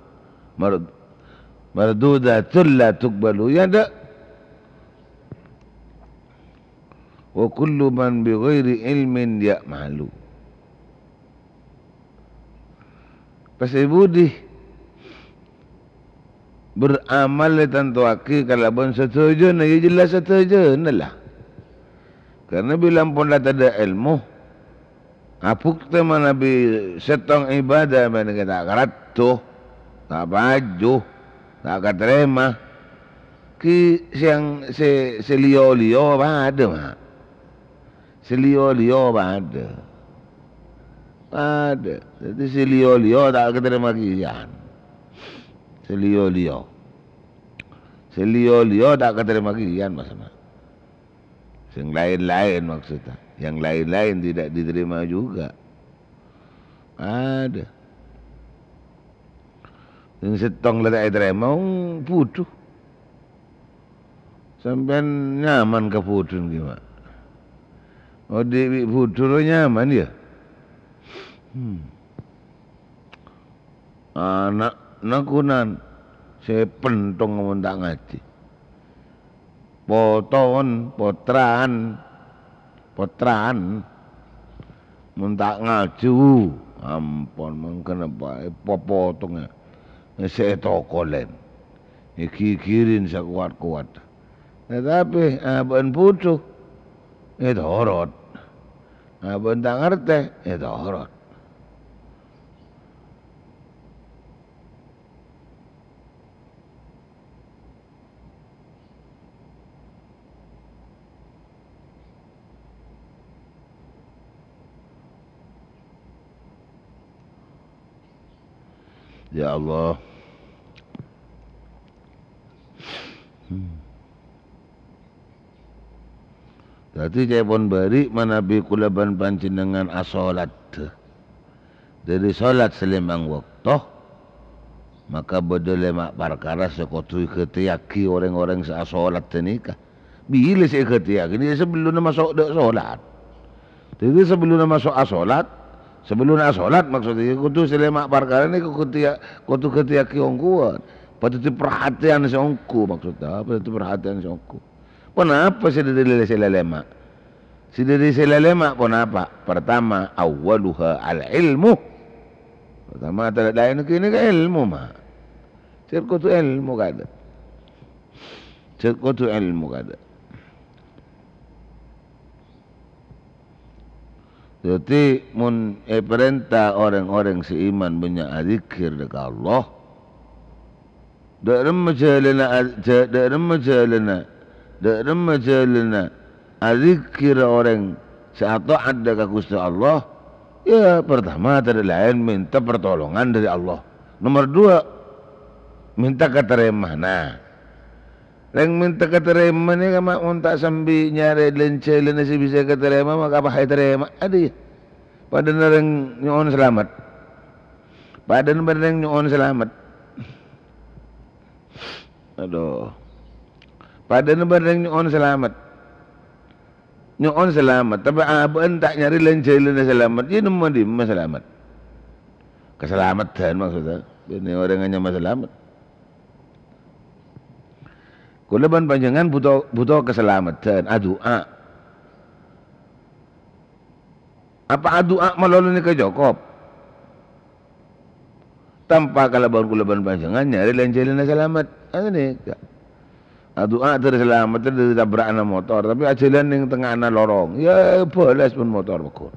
mar-, mardudatun la tuqbalu. Ya, ndak? Wa kullu man bi ghairi ilmin ya'malu. Pas è budi beramal ètantowaghi kalabân sadhâjâna, ya jelas sadhâjâna la. Karna bilâ ampon la tadâ' èlmo, abhuktè manabi sèttong ibadah mènangka ta' karaddu, ta' paju, ta' katarèma, ghi' sè, sè, sè liyo-liyo padâ, Ma'. Sè liyo-liyo padâ. Padâ. Dhâddhi sè liyo-liyo ta' katarèma kèyan. Sè liyo-liyo. Sè liyo-liyo ta' katarèma kèyan, maksudnya. Sè laèn-laèn, maksudnya. Yang lain-lain tidak diterima juga. Padâ. Sè sèttong la ta' ètarèma, wong budhu. Sampèyan nyaman ka budhuna ghi, Ma'? Odi' bi' budhu rowa nyaman, ya? Hmm. Ana' nakonan sè penthong mon ta' ngajhi. Poton, potran, potran, mon ta' ngajhi, Ampon, mangkana pa-, èpapotonga, sè ètokolèn, èghighiri sakowat-kowat. Tatapi abâ'na bhudhu, ètorot. Abâ'na ta' ngartè, ètorot. Ya Allah. Hmm. Dhâddhi, ca'èpon bâri' manabi kaulâ bân panjhennengngan asholat dhâri sholat sè lèma' bâkto, maka bâdâ lèma' parkara sè kodhu èghâtèyaghi orèng-orèng sè asholat ghânèka. Bilâ sè èghâtèyaghi? Iyâ, sabellunna maso' dâ' sholat. Dhâddhi, sabellunna maso' asholat, sabellunna asholat, maksodda, kodhu sè lèma' parkara nèka kodhu ghâtèya-, kodhu ghâtèyaghi ongghuwân. Padâddhi parhatèyan sè ongghu, maksodda, padâddhi parhatèyan sè ongghu. Ponapa sè dhâri sè la lèma'? Sè dhâri sè la lèma' ponapa? Pertama, awwaluha al-ilmu. Pertama, tadâ' laèn ghânèka èlmo, ma'. Sè kodhu èlmo kadâ'. Sè kodhu èlmo kadâ'. Dhâddhi, mon èparènta orèng-orèng sè iman bânnya' adzikkèr dâ' ka Allah, dâ' remma jhâlânna a-, jhâ-, dâ' remma jhâlânna, dâ' remma jhâlânna adzikkèr orèng sè ata'at dâ' ka Ghustè Allah? Yâ, pertama, tadâ' laèn mènta partolongan dhâri Allah. Nomer duwâ', mènta katarèmana. Rèng mènta katarèma nèka, ma', mon ta' sambi nyarè lan-jhâlânna sè bisa èkatarèma, ma' apa ètarèma? Adâ, yâ. Padâna rèng nyo'on salamet. Padâna bân rèng nyo'on salamet. Adhu. Padâna bân rèng nyo'on salamet. Nyo'on salamet, tapè abâ'na ta' nyarè lan-jhâlânna salamet, yâ nemmo dimma salamet? Kasalameddhân maksodda, bânnè orèng anyama salamet. Kaulâ bân panjhennengngan bhuto, bhuto kasalameddhân, adu'a. Apa adu'a malolo nèka cokop? Tanpa kalabân kaulâ bân panjhennengngan nyarè lan-jhâlânna salamet. Anèka. Adu'a dhâri salamet dhâri tabra'anna motor, tapè ajhâlân neng tengnga'anna lorong. Yâ, bâlâs bân motor pagghun.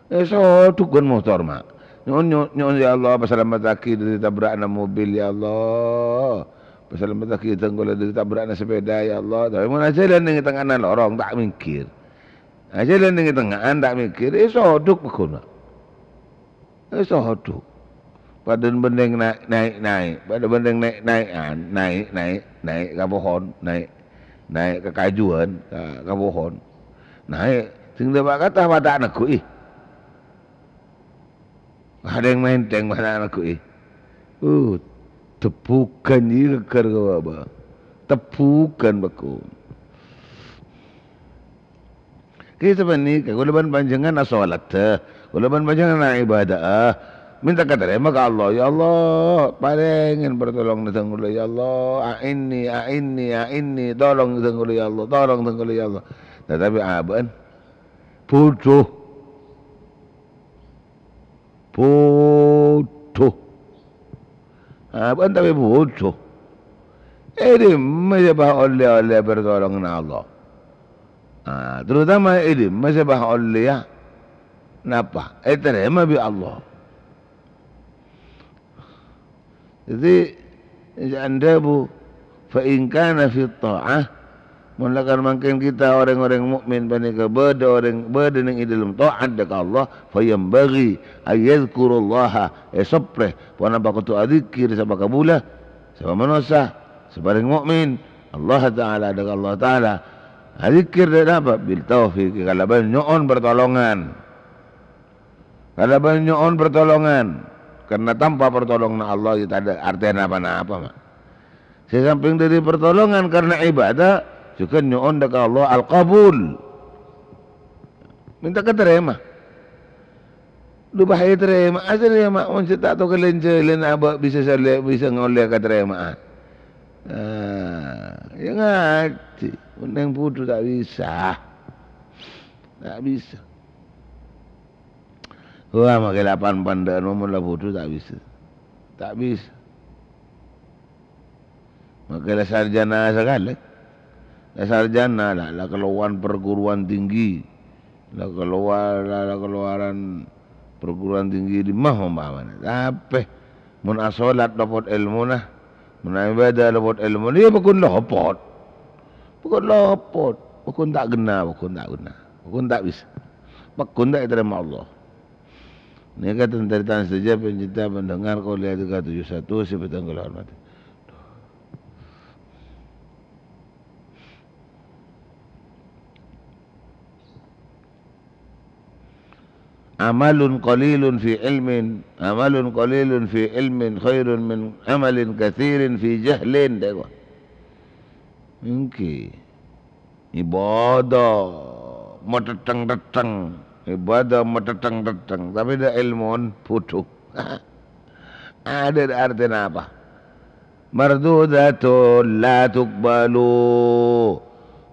Èsodhuk bân motor, ma'. Nyo'on, nyo-, nyo'on, "Ya Allah, pasalamettaghi dhâri tabra'anna mobil, ya Allah. Pasalamettaghi dhâng kaulâ dhâri tabra'anna sepeda, ya Allah." Tapè mon ajhâlân neng tengnga'anna lorong, ta' mèngghir. Ajhâlân neng tengnga'an, ta' mèngghir, èsodhuk pagghun, ma'. Èsodhuk. Padâna bân rèng na-, naè'-naè', padâna bân rèng naè'-naè'an, naè', naè', naè' ka pohon, naè', naè' ka kajuwân, ka, ka pohon. Naè', sè ta' bâ' kata, ma' ta' neggu'i. Adheng mènthèng, ma' ta' neggu'i. Uh, tebbhughân, iyâ, ghâgghâr ka bâbâ. Tebbhughân, pagghun. Kèta panèka, kaulâ bân panjhennengngan asholat, kaulâ bân panjhennengngan aibâdâ'â, mènta katarèma ka Allah, "Ya Allah, parèngè partolonganna dhâng kaulâ, ya Allah, a'inni, a'inni, a'inni, tolong dhâng kaulâ, ya Allah, tolong dhâng kaulâ, ya Allah." Tatapi abâ'na bhudhu. Bhudhu. Abâ'na tapè bhudhu. È dimma sè bâ' ollè-ollè partolonganna Allah? Ah, terutama è dimma sè bâ' ollè, yâ? Napa? Ètarèma bi' Allah. Dhâddhi, jhâ' adhâbu, "Fa in kana fit tha'ah," mon lakar mangkèn kita orèng-orèng mukmin panèka bâdâ orèng, bâdâ neng è dâlem ta'at dâ' ka Allah, "fa yanbaghi an yadzkurallaha," èsoprè, ponapa kodhu adzikkèr sapa kabulâ, sapa manossa, sapa orèng mukmin, Allah Ta'ala, dâ' ka Allah Ta'ala. Adzikkèr dâ' napa? "Bil taufiq," kalabân nyo'on partolongan. Kalabân nyo'on partolongan, karna tanpa partolonganna Allah, yâ tadâ' artèna pa-napa, ma'. Sè sampèng dhâri partolongan karna ibâdâ, jhughân nyo'on dâ' ka Allah al-qabul. Mènta katarèma. Dhu bâ' ètarèma, asarè, ma', mon sè ta' tao kalèn-jhâlân abâ' bisa salè-, bisa ngollè katarèma'an. Ah, yâ ngajhi, mon neng bhudhu ta' bisa. Ta' bisa. Wah, makkè la pan-pandhâ'ân mon la bhudhu ta' bisa. Ta' bisa. Makkè la sarjana sakalè. La sarjana la, la kalowar perguruan tinggi. La kalowar, la, la kalowaran perguruan tinggi dimma ompamana. Tapè mon asolat lopot èlmona, mon aibadah lopot èlmona, iyâ paggun lopot. Paggun lopot. Paggun ta' ghenna, paggun ta' ghenna. Paggun ta' bisa. Paggun ta' ètarèma Allah. Nèka tan-tarètan sadhâjâ, panjhita, pendengar Kuliah tiga tujuh satu sè bhâdhân kaulâ hormatè. Amalun qalilun fi ilmin, amalun qalilun fi ilmin khairun min amalin katsirin fi jahlin, dhâ' èkowa. Èngghi. Ibadah matèttèng-tèttèng, ibadah matèttèng-tèttèng, tapè dâ' èlmon bhudhu. Adâ' artèna apa? Mardudatun la tuqbalu.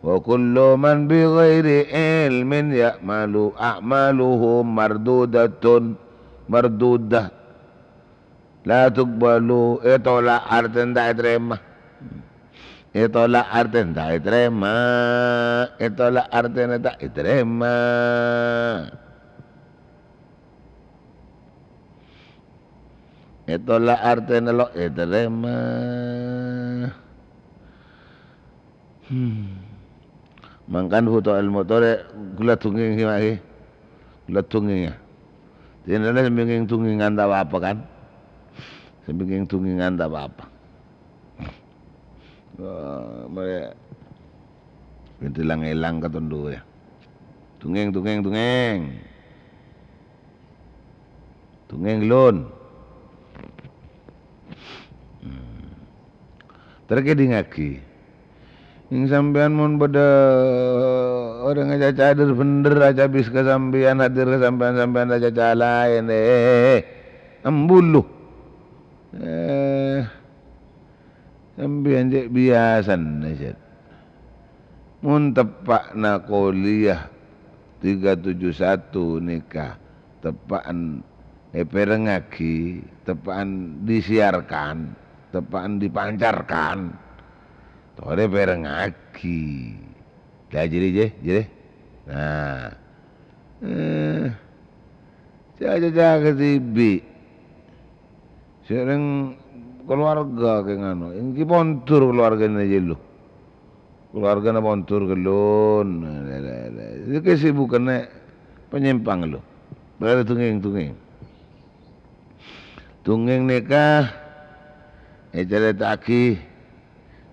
Wa kullu man bi ghairi ilmin ya'malu, a'maluhu mardudatun. Mardudah. La tuqbalu, ètolak artèna ta' ètarèma. Ètolak artèna ta' ètarèma. Ètolak artèna ta' ètarèma. Ètolak artèna lo' ètarèma. Hmm. Mangkana bhuto èlmo torè, ghulâ dungngèng, ghi, ma'è. Ghulâ dungngèng, yâ. Dinala sè bingèng dungngèngan ta' pa-apa, kan? Sè bingèng dungngèngan ta' pa-apa. Wah, marè. Bhâdhi lang-èlang ka tondu, yâ. Dungngèng, dungngèng, dungngèng. Dungngèng, Lon. Hmm. Terkè èdingngaghi. Ning sampèyan mon bâdâ orèng acaca dhâr-bhendhâr, acabis ka sampèyan, hadir ka sampèyan, sampèyan acaca laèn, eh, eh, eh, ambulu. Eh, sampèyan cè' biyasana, Zat. Mon teppa'na Kuliah tiga tujuh satu nèka teppa'an èpèrengngaghi, teppa'an disiarkan, teppa'an dipancarkan, torè pèrengngaghi. Lah, jârèya, jârèya. Nah. Eh, ca-, ca-, ca-, kadhibi'. Sè rèng kalowarga kè nganu, èngghi pondur kalowargana jâ' lo. Kalowargana pondur ghâllu. Kesibukanna panyèmpang ghâllu. Bârâ dungngèng-dungngèng. Dungngèng nèka ècarèta'aghi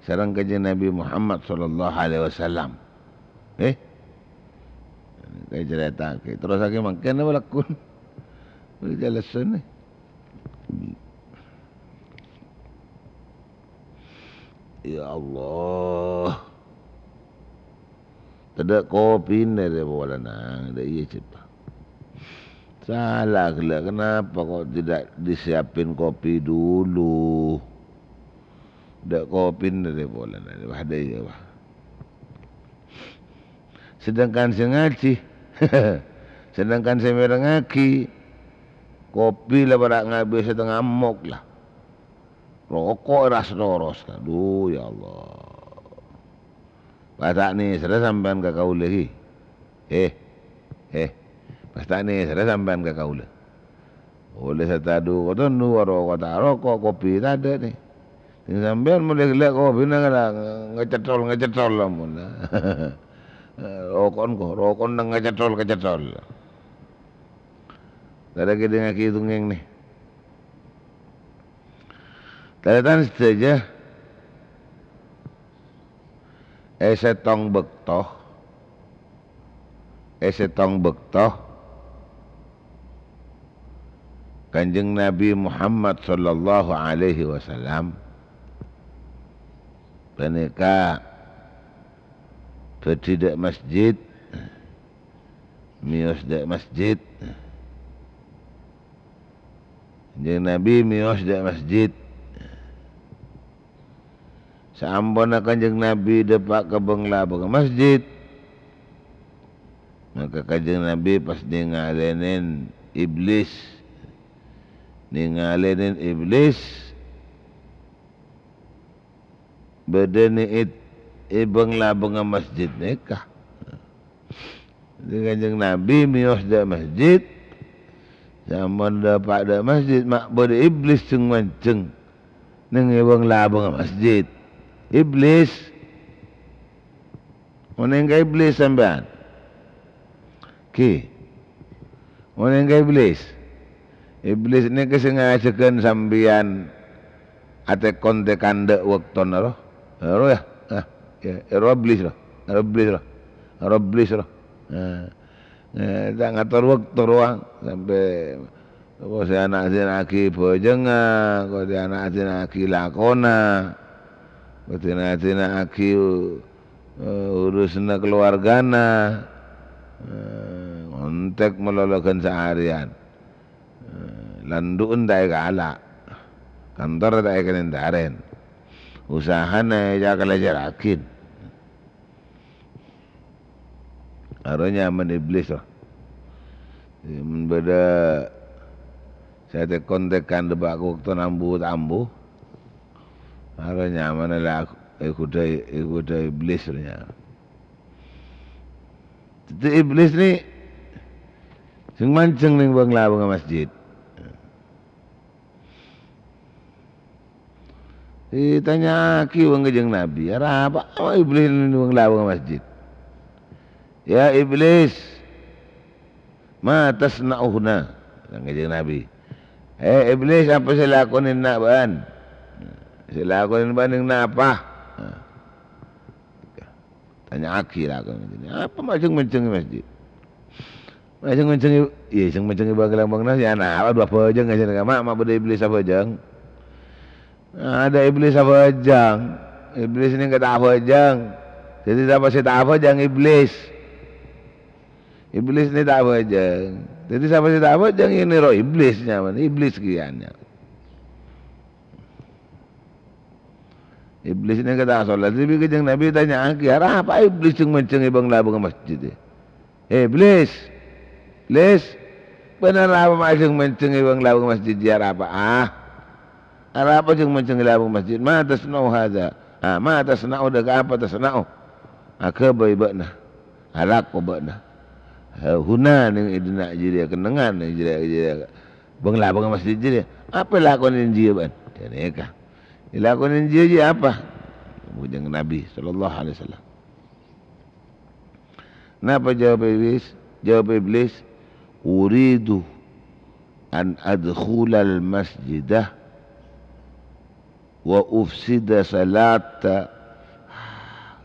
sareng Kanjeng Nabi Muhammad sallallahu alaihi wasallam. Eh? Ècarèta'aghi. Terrosaghi mangkèn apa lagghu? Bârâ jhâlâsân, eh. Ya Allah. Tadâ' kopina rè polana, tadâ' iyâ, Cep. Salah ghellâ', kenapa kok tidak disiapin kopi dulu? Tadâ' kopina rè polana, wah, tadâ' iyâ, wah. Sedangkan sè ngajhi, sedangkan sè mèrengngaghi, kopi la para' ngabis satengnga emmok la. Roko' èras toros. Adu, ya Allah. Pas ta' nèsèrra sampèyan ka kaulâ, ghi? He, he. Pas ta' nèsèrra sampèyan ka kaulâ. Ollè satadu kotondu, roko' ta' roko', kopi tadâ', nè. Sèng sampèyan molaè ghellâ' kopina ngala-, ngacèthol-ngacèthol, ampon. Roko'na ko-, roko'na ngacèthol-ngacèthol. Tadâ' kèdingngaghi dongèng, nè. Tarètan sadhâjâ, è sèttong bâkto, è sèttong bâkto, Kanjeng Nabi Muhammad sallallahu alaihi wasallam panèka bâdhi dâ' masjid, mèyos dâ' masjid. Kanjeng Nabi mèyos dâ' masjid. Saamponna Kanjeng Nabi dâpa' ka bâng-labângnga masjid, maka Kanjeng Nabi pas nèngalènè Iblis. Nèngalènè Iblis bâdâna è, è bâng-labângnga masjid nèka. Dhâddhi Kanjeng Nabi mèyos dâ' masjid, sampon dâpa' dâ' masjid, ma' bâdâ Iblis jhâng-manjhâng nèng è bâng-labângnga masjid. Iblis. Onèng ka Iblis sampèyan? Ghi. Onèng ka Iblis? Iblis nèka sè ngajhâghân sampèyan atèkon tèkandhâ' bâktona rowa. Rowa, yâ? Ah, yâ, rowa Iblis rowa. Rowa Iblis rowa. Rowa Iblis rowa. Nah, eh, ta' ngator bâkto rowa sampè' Kosè ana' dina'aghi bhâjângnga, kosè ana' dina'aghi lakona, kosè ana' dina'aghi, eh, urusanna kalowargana, eh, ngontèk malolo ghân saarèyan. Eh, landhu'en ta' èkala', kantor ta' èkènèn-tarèn, usahana ècakalèjèrraghi. Arowa nyamana Iblis, rowa. Mon bâdâ sè tèkon-tèkandhâ bâ' bâktona ambu ta' ambu, arowa nyamana la èghudhâ, èghudhâ Iblis, rowa nyamana. Dhâddhi Iblis nè jhâng-manjhâng nèng bâng-labângnga masjid. Ètanya'aghi bân Kanjeng Nabi, "Arapa Iblis nèng bâng-labângnga masjid?" "Ya Iblis, ma tasna'u huna?" Kanjeng Nabi. "He Iblis, apa sè èlakonè enna' bâ'ân? Sè èlakonè bâ'ân nèng napa?" Tanya'aghi lakona, "Apa ma' jhâng-manjhâng è masjid?" "Ma' jhâng-manjhâng è, iyâ, jhâng-manjhâng è bâng-labângnga, yâ, napa, dâpa' bhâjâng, yâ, ma', ma' bâdâ Iblis abhâjâng." Adâ' Iblis abhâjâng. Iblis nèka ta' abhâjâng. Dhâddhi, sapa sè ta' abhâjâng? Iblis. Iblis nè ta' abhâjâng. Dhâddhi, sapa sè ta' abhâjâng? Yâ, nèro Iblis nyamana. Iblis kèya, yâ. Iblis nèka ta' solat, dhâddhi Kanjeng Nabi tanya'aghi, "Arapa Iblis jhâng-manjhâng è bâng-labângnga masjid, è? Iblis! Iblis! Bân arapa ma' jhâng-manjhâng è bâng-labângnga masjid, yâ, arapa? Ah, arapa jhâng-manjhâng è labâng masjid? Ma tasna'u hadza? Ah, ma tasna'u, dâ' ka apa tasna'u? Aghâbây bâ'na, alako bâ'na. Ha huna nèng è dinna' jârèya, kennengngan nèng jârèya, jârèya." Bâng-labângnga masjid jârèya, "Apa èlakonè è jiyâ bâ'ân?" Ghânèka. "Èlakonè è jiyâ jiyâ apa?" Bhâjâng Nabi sallallahu alaihi wasallam. Napa jawab Iblis? Jawab Iblis, "Uridu an adkhulal masjida wa ufsida salata."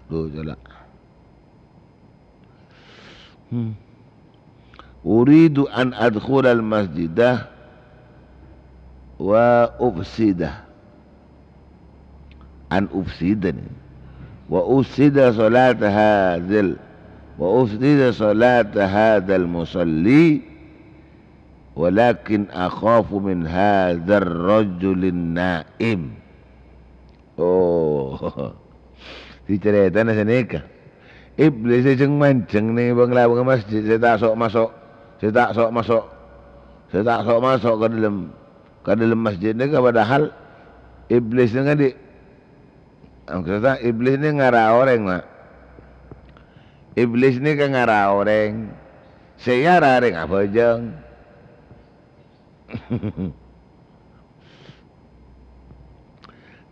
Duh, jâlâ. Hmm. "Uridu an adkhulal masjida wa ufsida." An ufsida nè. "Wa ufsida salata hadzal, wa ufsida salata hadzal musalli, walakin akhafu min hadzar rajulin na'im." Oh. Sè carètana sanèka. Iblis sè jhâng-manjhâng nèng bâng-labângnga masjid, sè ta' so'-maso', sè ta' so'-maso', sè ta' so'-maso' ka dâlem, ka dâlem masjid nèka, padahal Iblis nèka dhi', maksodda Iblis nè ngara orèng, Ma'. Iblis nèka ngara orèng, sè èara orèng abhâjâng.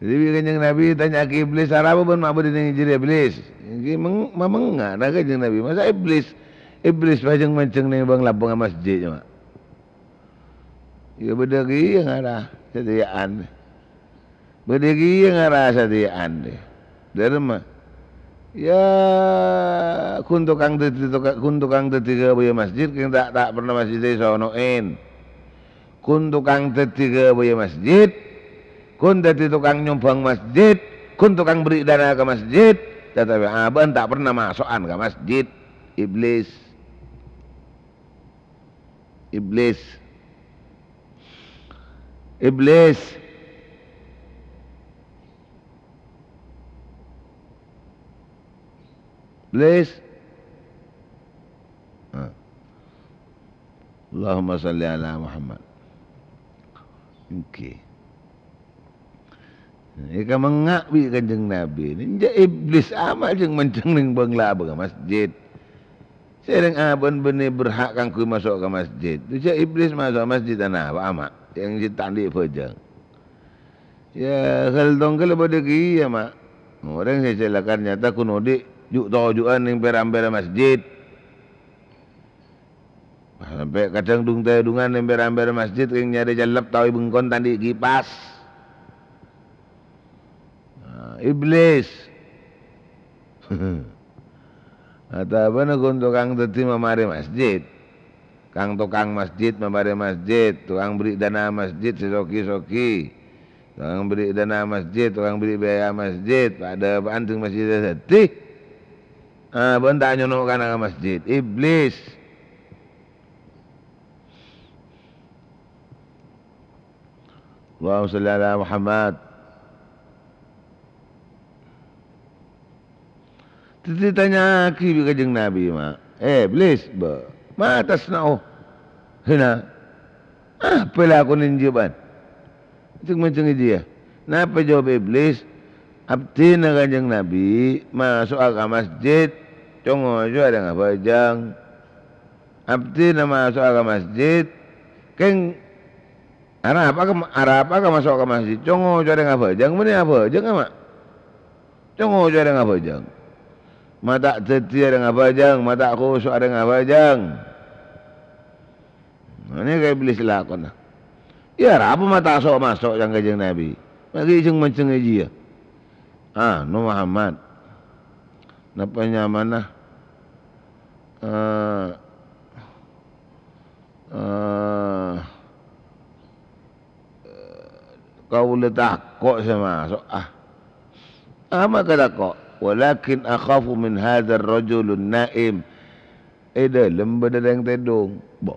Dhâddhi, Kanjeng Nabi tanya'aghi Iblis, "Arapa bâ'ân ma' bâdâ nèng jârèya, Iblis?" Èngghi meng-, mamengnga, na, Kanjeng Nabi, "Masa Iblis, Iblis pajhâng-manjhâng nèng bâng-labângnga masjid, Ma'?" Iyâ, bâdâ kèya ngara satèya'an. Bâdâ kèya ngara satèya'an, dhi. Dâremma. Yâ, ghun tokang dhâddhi toka-, ghun tokang dhâddhi ghâbâyâ masjid, kèng ta', ta' pernah masjid èsono'è. Ghun tokang dhâddhi ghâbâyâ masjid, ghun dhâddhi tokang nyombhâng masjid, ghun tokang bherri' dâna ka masjid, tatapè abâ'na ta' pernah maso'an ka masjid. Iblis. Iblis. Iblis. Iblis. Nah. Allahumma shalli ala Muhammad. Èngghi. Èka mengnga' bi' Kanjeng Nabi. Enjâ' Iblis ama' jâng-manjâng neng bâng-labângnga masjid. Sèrèng abâ'na bânnè berhak kaangghuy maso' ka masjid. Dujâ Iblis maso' masjid anapa ama'? Yang jâ' ta' andi' bhâjâng. Ya, ghâl-tongghâl bâdâ kèya, ma'. Orèng sè cèlaka nyata ghun odi' ju'-toju'an neng pèra'-pèra' masjid. Sampè' kadhâng dhung-tèdhungan neng pèra'-pèra' masjid, kèng nyarè cellep taowi bengkona ta' andi' kipas. Nah, Iblis. Otabâna ghun tokang dhâddhi mamarè masjid. Kang-tokang masjid mamarè masjid, tokang bherri' dana masjid sè sogi-sogi, tokang bherri' dana masjid, tokang bherri' biaya masjid, padâ apa'an dhing masjid dhâddhi. Ah, bân ta' nyono' kana' ka masjid. Iblis. Allahumma shalli ala Muhammad. Dhâddhi ètanya'aghi bi' Kanjeng Nabi, ma', "Eh, Iblis, bâ, ma tasna'u huna? Apa èlakonè jiyâ bâ'na? Ceng-manjâng è jiyâ?" Napa jawab Iblis? "Abdhina Kanjeng Nabi maso'a ka masjid, co-ngoco arèng abhâjâng. Abdhina maso'a ka masjid, kèng arapa ka, arapa ka maso' ka masjid, co-ngoco arèng abhâjâng, bânnè abhâjâng, ma'. Co-ngoco arèng abhâjâng. Ma' ta' dhâddhi arèng abhâjâng, ma' ta' khusu' arèng abhâjâng." Nah, nèka Iblis lakona. "Iyâ, arapa ma' ta' so'-maso' ca'na Kanjeng Nabi? Ma' ghi' ceng-manjâng è jiyâ." "Anu, Muhammad, napa nyamana, eh, eh, kaulâ tako' sè maso', ah." "Ama' ka tako'?" "Walakin akhafu min hadzal rajulin na'im." È dâlem bâdâ rèng tèdung. Bo.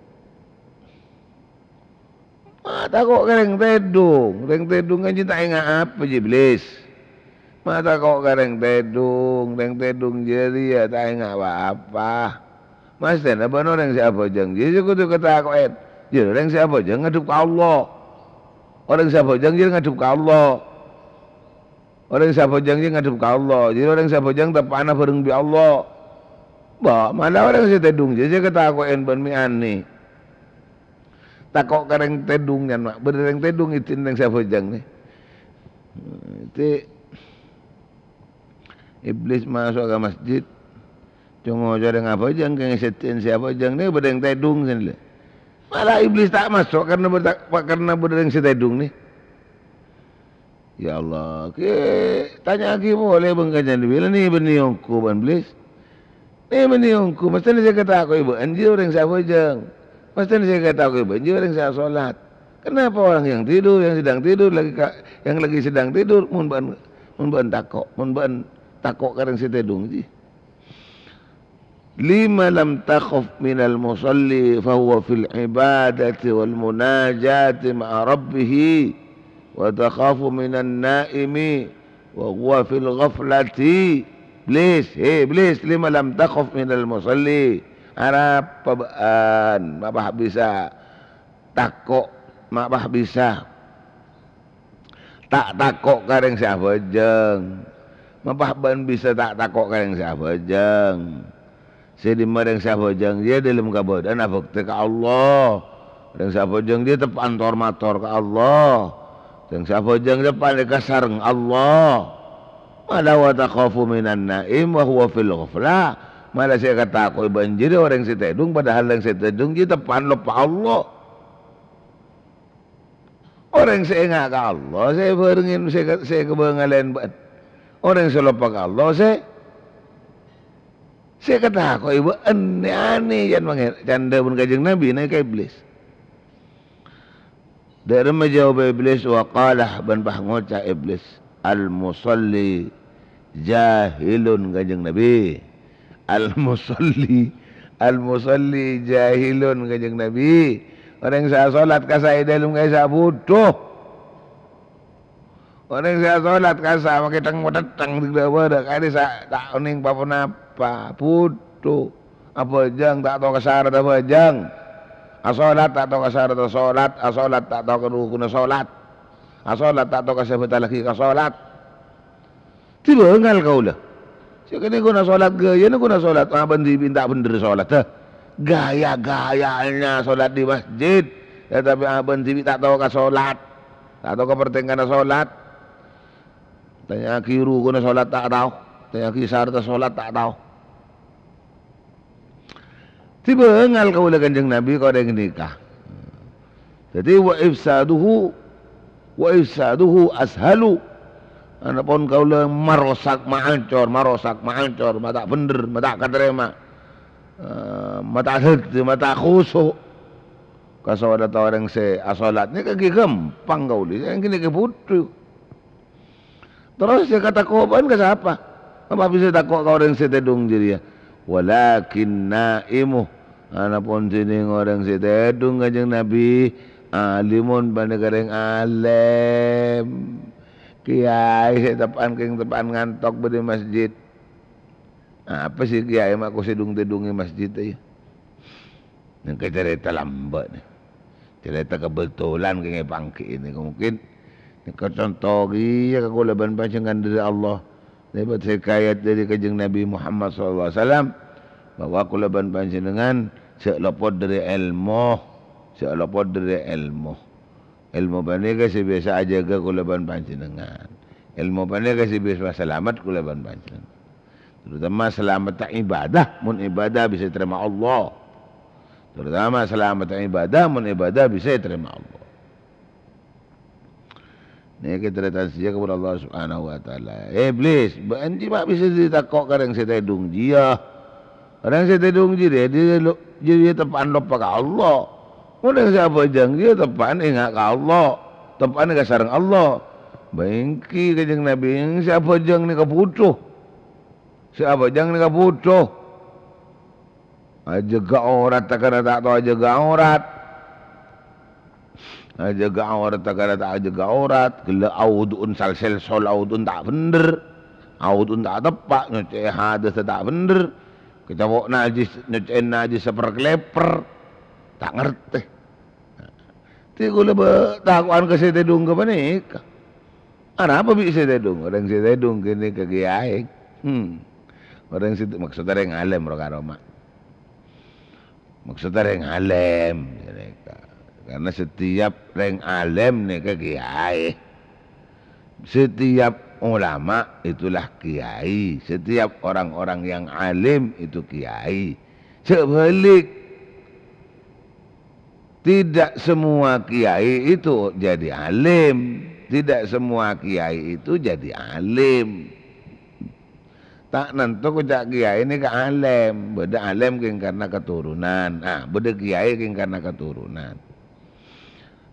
Ma' tako' ka rèng tèdung. Rèng tèdung kan jiyâ ta' enga' apa, Iblis. Ma' tako' ka rèng tèdung. Rèng tèdung jârèya ta' enga' pa-apa. Masthèna bâ'na orèng sè abhâjâng jiyâ sè kodhu èkatako'è. Jârèya orèng sè abhâjâng ngadhep ka Allah. Orèng sè abhâjâng jârèya ngadhep ka Allah. Orèng sè abhâjâng jiyâ ngadhep ka Allah. Jârèya orèng sè abhâjâng teppa'na bhâreng bi' Allah. Bâ, mala orèng sè tèdung jiyâ sè èkatako'è bân mè' anè. Tako' ka rèng tèdung, nyan, ma'. Bâdâ rèng tèdung èdin rèng sè abhâjâng, nè. Dhâddhi, Iblis maso' ka masjid, co-ngoco rèng abhâjâng, kèng sè èdin sè abhâjâng, nè, bâdâ rèng tèdung, sèn, lè. Mala Iblis ta' maso' karna bâdâ, karna bâdâ rèng sè tèdung, nè. Ya Allah, kè, tanya'aghi polè bân Kanjeng Nabi, "La nè bânnè ongghu bân Iblis? Nè bânnè ongghu, masthèna sè èkatako'è bâ'na jiyâ orèng sè abhâjâng. Masthèna sè èkatako'è bâ'na jiyâ orèng sè asholat. Kenapa orang yang tidur, yang sedang tidur, lagi ka-, yang lagi sedang tidur, mon bâ'na, mon bâ'na tako', mon bâ'na tako' ka rèng sè tèdung jiyâ?" "Lima lam takhaf minal musalli fahuwa fil ibadati wal munajati ma'a rabbih, wa takhafu minan naimi wa huwa fil ghaflati." Iblis, he Iblis, "Lima lam takhaf minal musalli?" Arapa bâ'na ma' pas bisa tako', ma' pas bisa ta' tako' ka rèng sè abhâjâng? Ma' pas bâ'na bisa ta' tako' ka rèng sè abhâjâng? Sè dimma rèng sè abhâjâng jiyâ dâlem kabâdâ'ân abhâktè ka Allah. Rèng sè abhâjâng jiyâ teppa'na tor-mator ka Allah. Rèng sè abhâjâng teppa'na èkasareng Allah. Mala wa takhafu minan naim wa huwa fil ghaflah. Mala sè èkatako'è bâ'na jiyâ orèng sè tèdung, padahal rèng sè tèdung jiyâ teppa'na loppa Allah. Orèng sè enga' ka Allah, sè èbhârengngè, sè ka-, sè kabângalèn bâ'na. Orèng sè loppa ka Allah, sè, sè èkatako'è bâ'na, anè-anè, can mangè-, can dhâbuna Kanjeng Nabi, nè ka Iblis. Dâ' remma jawab Iblis, wa qala, bân pas ngoca' Iblis, "Al-musalli jahilun," Kanjeng Nabi. "Al-musalli, al-musalli jahilun," Kanjeng Nabi. Orèng sè asholat kassa' è dâlem kassa' budhu. Orèng sè asholat kassa' makè thèng-mathèthèng, dhing-dhâbârâ, karè sa-, ta' onèng pa-ponapa, budhu. Abhâjâng, ta' tao ka sarat abhâjâng. Asolat ta' tao ka sarat asolat, asolat ta' tao ka rukunna solat. Asolat ta' tao ka sè abhâtallaghi ka solat. Dibângal kaulâ. Sè kènè' ghuna solat ghâyâna ghuna solat, abâ'na dhibi' ta' bhender solatta. Gaya-gayana solat di masjid, ya, tapè abâ'na dhibi' ta' tao ka solat. Ta' tao ka partèngkana solat. Tanya'aghi rukunna solat ta' tao. Tanya'aghi saratta solat ta' tao. Dibângal kaulâ Kanjeng Nabi ka orèng ghânèka. Dhâddhi, wa ifsaduhu, wa ifsaduhu ashalu. Anapon kaulâ marosak, maancor, marosak, maancor, ma' ta' bhender, ma' ta' katarèma. Eh, ma' ta' dhâddhi, ma' ta' khusu'. Ka solat orèng sè asolat nèka ghi' ghâmpang kaulâ, sè ghânèka bhudhu. Terros sè katako' bâ'na ka sapa? Apa bisa tako' ka orèng sè tèdung jârèya? Walakin naimu. Anapon dhinèng orèng sè tèdung Kanjeng Nabi, alimun panèka rèng alèm. Kèyaè sè teppa'an kèng teppa'an ngantok bâdâ è masjid. Apa sè kèyaè ma' ko sè dung-tèdung è masjid, ya? Nèka carèta lambâ' nè. Carèta kabhâtolan kèng èpangghi'i nèka mungkin. Nèka conto kèya ka kaulâ bân panjhennengngan dhâri Allah. Lèbât hikayat dhâri Kanjeng Nabi Muhammad sallallahu alaihi wasallam, bahwa kaulâ bân panjhennengngan jhâ' lopot dhâri èlmo. Jhâ' lopot dhâri èlmo. Èlmo panèka sè bisa ajâgâ kaulâ bân panjhennengngan. Èlmo panèka sè bisa salamet kaulâ bân panjhennengngan. Terutama salameddhâ ibadah, mon ibadah bisa ètarèma Allah. Terutama salameddhâ ibadah, mon ibadah bisa ètarèma Allah. Nèka tarètan sèya kabhâr Allah Subhanahu wa Ta'ala. Iblis, bâ'na jiyâ ma' bisa ètako' ka rèng sè tèdung jiyâ. Rèng sè tèdung jiyâ, jiyâ lo-, jiyâ teppa'an loppa ka Allah. Mon rèng sè abhâjâng jiyâ teppa'an enga' ka Allah. Teppa'an èkasareng Allah. Bâ èngghi Kanjeng Nabi, sè abhâjâng nèka bhudhu. Sè abhâjâng nèka bhudhu. Ajâgâ aurat, ta' kèra ta' tao ajâgâ aurat. Ajâgâ aurat, ta' kèra ta' ajâgâ aurat. Ghellâ' awudu'un sal-sèlsol, awudu'un ta' bhender. Awudu'un ta' teppa', nyocè'è hadas ta' bhender. Kacapo' najis, nyocè'è najis saper-kalèper. Ta' ngartè. Dhâddhi kaulâ bâ-, tako'an ka sè tèdung ghâpanèka. Arapa bi' sè tèdung? Orèng sè tèdung ghânèka kèyaè. Hmm. Orèng sè, maksudnya rèng alèm ro-karo ma'. Maksudnya rèng alèm, ghânèka. Karena setiap rèng alèm nèka kèyaè. Setiap ulama itulah kiai. Setiap orang-orang yang alim itu kiai. Sè bâlik. Tidak semua kiai itu jadi alim. Tidak semua kiai itu jadi alim. Ta' nanto koca' kiai nèka alim. Bâdâ alim kèng karena keturunan. Ah, bâdâ kiai kèng karena keturunan.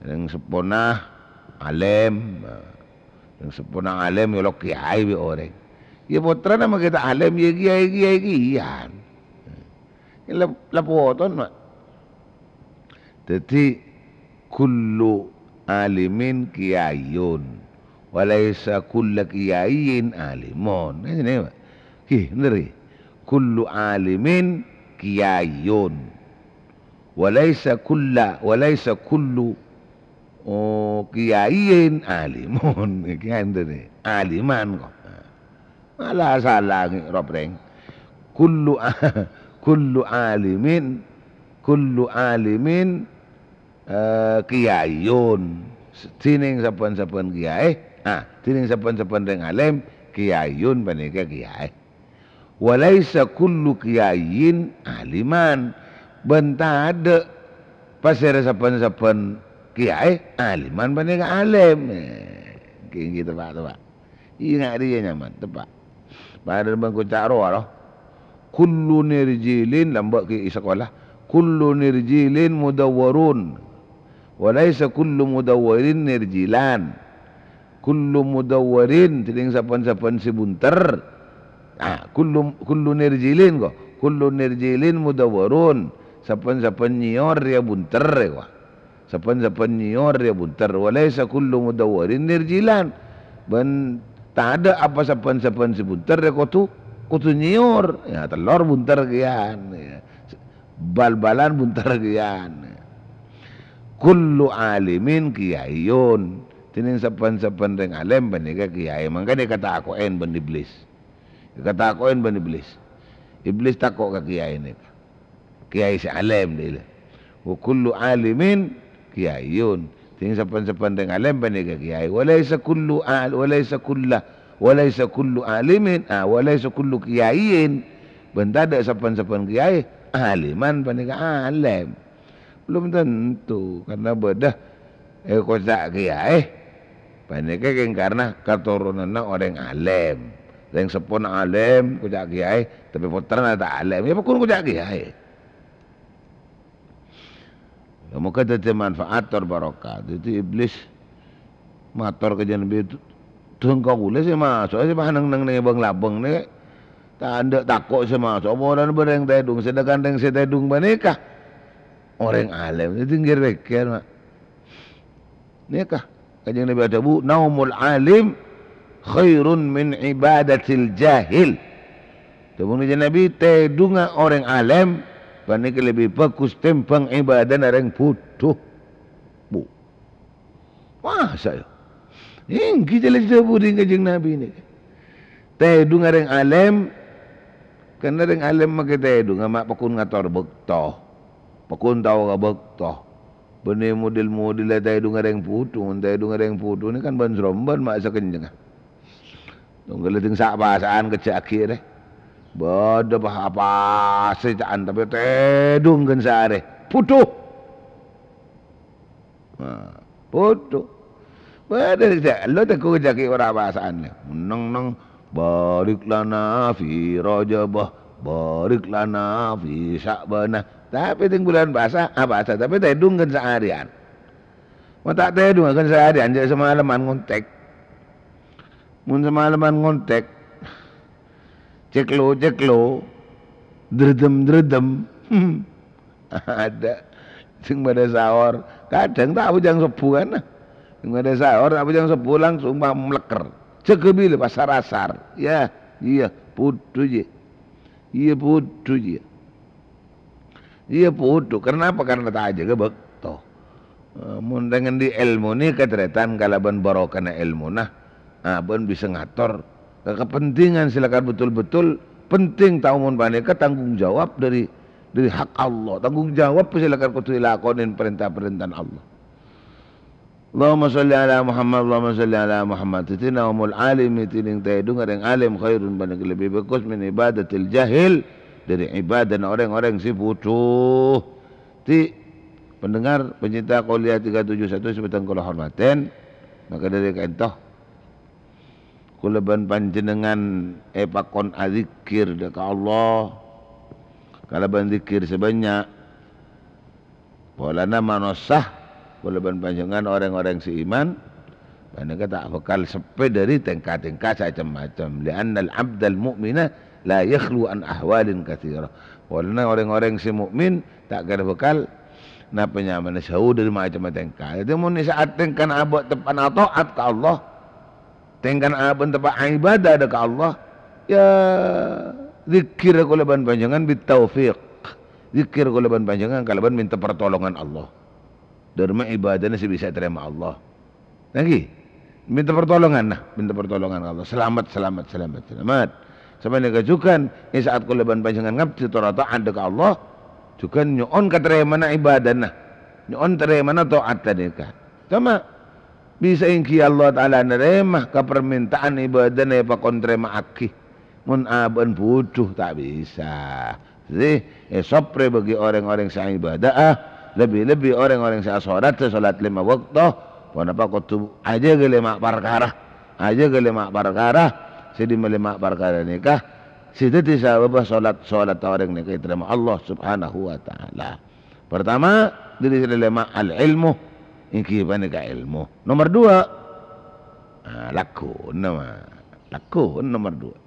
Rèng seppona alim. Rèng seppona alim, yâ lo kiai bi' orèng. Yâ pottrana ma' ghita' alim, yâ kiai-kiai kèyan. La, la poton, ma'. Dhâddhi, kullu alimin kiyaiyun, wa laisa kullu kiyaiyyin alimun. Ngènè, ma'. Ghi, bhender, ghi. Kullu alimin kiyaiyun. Wa laisa kulla-, wa laisa kullu, oh, kiyaiyyin alimun. Iki ngènè, aliman kok. Malah salah ngi'rab, rèng. Kullu, kullu alimin, kullu alimin, eh, kiyaiyun. Dhinèng sabbhân-sabbhân kiyaè, ah, dhinèng sabbhân-sabbhân rèng alim, kiyaiyun panèka kiyaè. Wa laisa kullu kiyaiyyin aliman. Bân tadâ' pasèra sabbhân-sabbhân kiyaè aliman panèka alim. Eh, ghi, ghi, teppa', teppa'. Enga' rèya nyaman, teppa'. Padâ bân koca' rowa, lo. Kullu nirjilin, lambâ' ghi' sakola. Kullu nirjilin mudawwarun. Wa laisa kullu mudawwarin nirjilan. Kullu mudawwarin, dhinèng sabbhân-sabbhân sè bunter. Ah, kullu, kullu nirjilin, ko. Kullu nirjilin mudawwarun. Sabbhân-sabbhân nyèyor rèya bunter, ko. Sabbhân-sabbhân nyèyor rèya bunter. Wa laisa kullu mudawwarin nirjilan. Bân tadâ' apa sabbhân-sabbhân sè bunter rèya kodhu, kodhu nyèyor. Yâ, tellor bunter kèyan. Yâ. Bal-balan bunter kèyan. Kullu alimin kiyaiyun. Dhinèng sabbhân-sabbhân rèng alèm panèka kiyaè. Mangkana èkatako'è bân Iblis. Èkatako'è bân Iblis. Iblis tako' ka kiyaè nèka. Kiyaè sè alèm, dhâ' iyâ. "Wa kullu alimin kiyaiyun." Dhinèng sabbhân-sabbhân rèng alèm panèka kiyaè. "Wa laisa kullu al-, wa laisa kulla-, wa laisa kullu alimin, ah, wa laisa kullu kiyaiyyin." Bân tadâ' sabbhân-sabbhân kiyaè aliman panèka alèm. Belum tentu, karena bâdâ, eh, koca' kiyaè. Panèka kèng karena katoronanna orèng alèm. Rèng seppona alèm, koca' kiyaè, tapè pottrana ta' alèm. Iyâ, pokokna koca' kiyaè. Moghâ dhâddhi manfaat tor barokah. Dhâddhi Iblis mator ka Nabi, "Dhâng kaulâ sè maso', sè panèng-nèng nèng bâng-labâng nè, ta' endâ' tako' sè maso', polana bâdâ rèng tèdung, sedangkan rèng sè tèdung panèka orèng alèm." Dhâddhi ngèr-pèkkèr, Ma'. Nèka, Kanjeng Nabi adhâbu, "Naumul alim khairun min ibadatil jahil." Dhâbuna Kanjeng Nabi, "Tèdungnga orèng alèm panèka lebbi bhâghus tèmbhâng ibadana rèng bhudhu." Bu. Masa, yâ? Èngghi jhâlân dhâbu dhâri Kanjeng Nabi nèka. Tèdungnga rèng alèm, karna rèng alèm makè tèdungnga ma' pokon ngator bâkto. Pokon tao ka bâkto. Bânnè model-modella tèdungnga rèng bhudhu, mon tèdungnga rèng bhudhu nèka kan bân-srombân ma' sakencengnga. Tongghâlla dhing sa'-pasa'an kejjhâ'aghi rè. Bâdâ pa-, apa sè ca'an tapè tèdung ghân saarè. Bhudhu. Nah, bhudhu. Bâdâ sè lo tèdung jhâ' ghi' ora pasa'an. Neng-neng, "Barik lana fi Rajaba, barik lana fi Sya'bana." Tapè tèng bulân pasa, apasa, tapè tèdung ghân saarèyan. Mon ta' tèdung ghân saarèyan, jhâ' samalaman ngontèk. Mon samalaman ngontèk, ceklo-ceklo, dredem-dredem. Adâ' sè padâ saor, kadhâng ta' abhâjâng sobbhu kan. Sè padâ saor ta' abhâjâng sobbhu langsung ma-, mlèkker. Jâgâ bilâ pasar-asar. Yâ, iyâ, bhudhu jiyâ. Iyâ, bhudhu jiyâ. Iyâ, bhudhu. Karna apa? Karna ta' ajâgâ bâkto. Eh, mon tèng andi' èlmo nèka tarètan kalabân barokana èlmona, ah, bâ'na bisa ngator ka kapentingan sè lakar betul-betul penting, tao mon panèka tanggung jawab dhâri, dhâri hak Allah, tanggung jawab sè lakar kodhu èlakonè parènta-parèntana Allah. Allahumma sholli ala Muhammad, Allahumma sholli ala Muhammad. Dhâddhi naumul alimi, dhinèng tèdungnga rèng alim, khairun, panèka lebbi bhâghus, min ibadatil jahil, dhâri ibadana orèng-orèng sè bhudhu. Dhâddhi, pendengar, pencinta Qouliyah tiga tujuh satu sè bhâdhân kaulâ hormatè, maka dhâri ka'dinto kaulâ bân panjhennengngan èpakon adzikkèr dhâ' ka Allah kalabân dzikkèr sè bânnya'. Polana manossa, kaulâ bân panjhennengngan orèng-orèng sè iman, panèka ta' bhâkal seppè dhâri tèngka-tèngka sè cem-macem. "Li'annal abdal mu'mina la yakhlu an ahwalin katsira." Polana orèng-orèng sè mukmin ta' kèra bhâkal napa nyamana jhâu dhâri macemma tèngka. Dhâddhi, mon è sa'at tèngkana abâ' teppa'na ato'at ka Allah, tèngkana abâ' teppa' ibadah dhâ' ka Allah, yâ, dzikkèr kaulâ bân panjhennengngan bit taufiq. Dzikkèr kaulâ bân panjhennengngan kalabân mènta partolongan Allah. Dhârma ibadana sè bisa ètarèma Allah. Ngghi. Mènta partolongan, nah, mènta partolongan ka Allah. Salamet, salamet, salamet, salamet. Sapanèka jhughân, è sa'at kaulâ bân panjhennengngan ngabdi tor ata'at dhâ' ka Allah, jhughân nyo'on katarèmana ibadana, nyo'on tarèmana to'at ghânèka. Coma, bisa èngghi Allah Ta'ala narèma ka parmènta'an ibadana èpakon tarèma'aghi. Mon abâ'na bhudhu, ta' bisa. Sè èsoprè bagi orèng-orèng sè ibada'a, lebbi-lebbi orèng-orèng sè asholat, sè sholat lèma bâkto, ponapa kodhu ajâgâ lèma parkara. Ajâgâ lèma parkara, sè dimma lèma parkara nèka sè dhâddhi sabâbbhâ sholat-sholat orèng nèka ètarèma Allah Subhanahu wa Ta'ala. Pertama, dhâri sè lèma al-ilmu, èngghi panèka èlmo. Nomor dua, ah, lagghu, nama? Lagghu, nomor dua.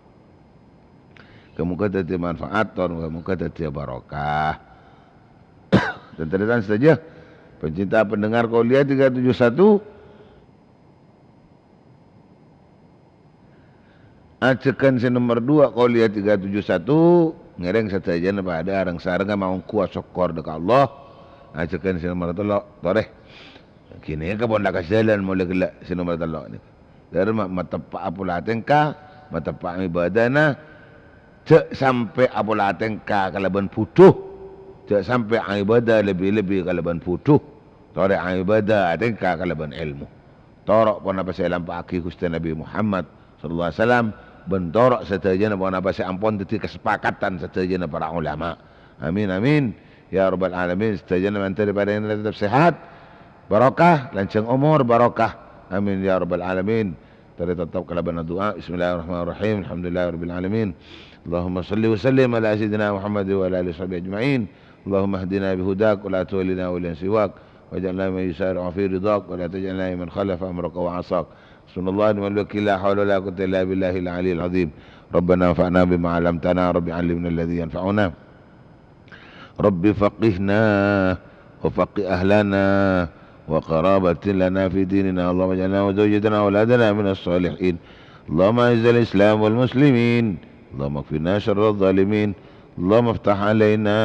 Moghâ-moghâ dhâddhi manfaat, tor moghâ-moghâ dhâddhi barokah. Tan-tarètan sadhâjâ, pencinta pendengar Qouliyah tiga tujuh satu, ajhâghân sè nomor dua Qouliyah tiga tujuh satu, ngèrèng sadhâjâna padâ areng-sarengnga maongghu asokkor dhâ' ka Allah. Ajhâghân sè nomor tello', torè. Ghânèka pon la ka jhâlân molaè ghellâ' sè nomer tello' nèka. Dhâri ma-, mateppa'a pola tèngka, mateppa'a ibâdâna, jhâ' sampè' apola tèngka kalabân bhudhu. Jhâ' sampè' aibâdâ lebbi-lebbi kalabân bhudhu. Torè aibâdâ atèngka kalabân èlmo. Toro' ponapa sè èlampa'aghi Ghustè Nabbhi Muhammad sallallahu alaihi wasallam, bân toro' sadhâjâna ponapa sè ampon dhâddhi kasepakatan sadhâjâna para ulama. Amin, amin. Ya Rabbal Alamin, sadhâjâna mandhâr èparèngana teptep sehat, barokah, lanjhâng omor, barokah. Amin, ya Rabbal Alamin. Torè totop kalabân du'a. Bismillahirrahmanirrahim. Alhamdulillahirabbil alamin. Allahumma shalli wa sallim ala sayyidina Muhammad wa ala alihi washabihi ajma'in. Allahumma hdina bihudak wa la tuwallina waliyan siwak. Waj'alna mimman yusari'u fi ridhak wa la taj'alna mimman khalafa amraka wa 'asak. Hasbunallahu wa ni'mal wakil, la haula wa la quwwata illa billahil aliyyil azim. Rabbana anfa'na bima 'allamtana, Rabbi 'allimna alladhi yanfa'una. Rabbi faqqihna wa faqqih ahlana wa qarabatin lana fi dinina. Allahumma ij'alna wa zawjatana wa auladana minas salihin. Allahumma a'izzal Islam wal muslimin. Allahumma kfina syarraz zalimin. Allahumma iftah 'alaina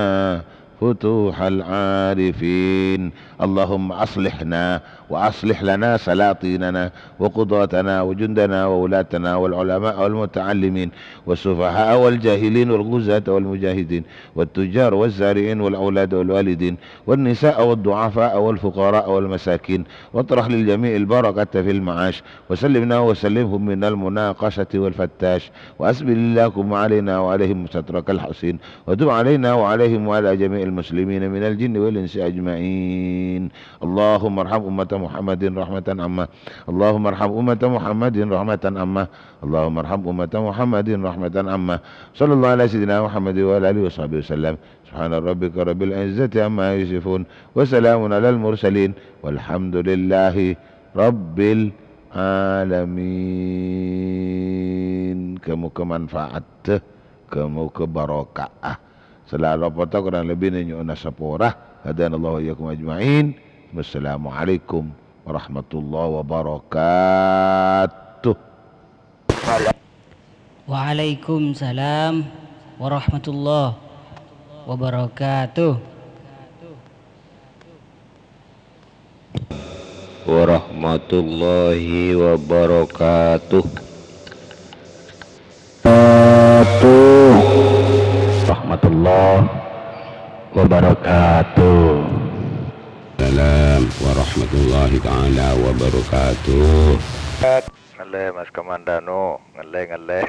futuhal 'arifin. Allahumma aslihna wa aslih lana salatinana wa qudatana wa jundana wa ulatana wal ulama wal muta'allimin was sufaha wal jahilin wal ghuzata wal mujahidin wat tujar waz zari'in wal aulad wal walidin wan nisa wad du'afa wal fuqara wal masakin. Watrah lil jami'il barakata fil ma'ash. Wa sallimna wa sallimhum minal munaqashati wal fattash. Wa asbil lahum 'alaina wa 'alaihim satrakal hasin. Wa tub 'alaina wa 'alaihim wa 'ala jami'il muslimina minal jinni wal insi ajma'in. Allahumma arham ummata Muhammadin rahmatan 'ammah. Allahumma arham ummata Muhammadin rahmatan 'ammah. Allahumma arham ummata Muhammadin rahmatan 'ammah. Sallallahu ala sayyidina Muhammadin wa ala alihi wa sahbihi wasallam. Subhana rabbika rabbil izzati amma yasifun. Wa salamun alal mursalin. Walhamdulillahi rabbil alamin. Moghâ-moghâ manfaat, moghâ-moghâ barokah. Sè la lopot kurang lebbina nyo'ona sapora. Hadanallahu wa iyyakum ajma'in. Wassalamualaikum warahmatullahi wabarakatuh. Waalaikumsalam warahmatullahi wabarakatuh. Warahmatullahi wabarakatuh. Warahmatullahi wabarakatuh. Salam warahmatullahi taala wabarakatuh. Ngallè, Mas Kamandanu. Ngallè, ngallè.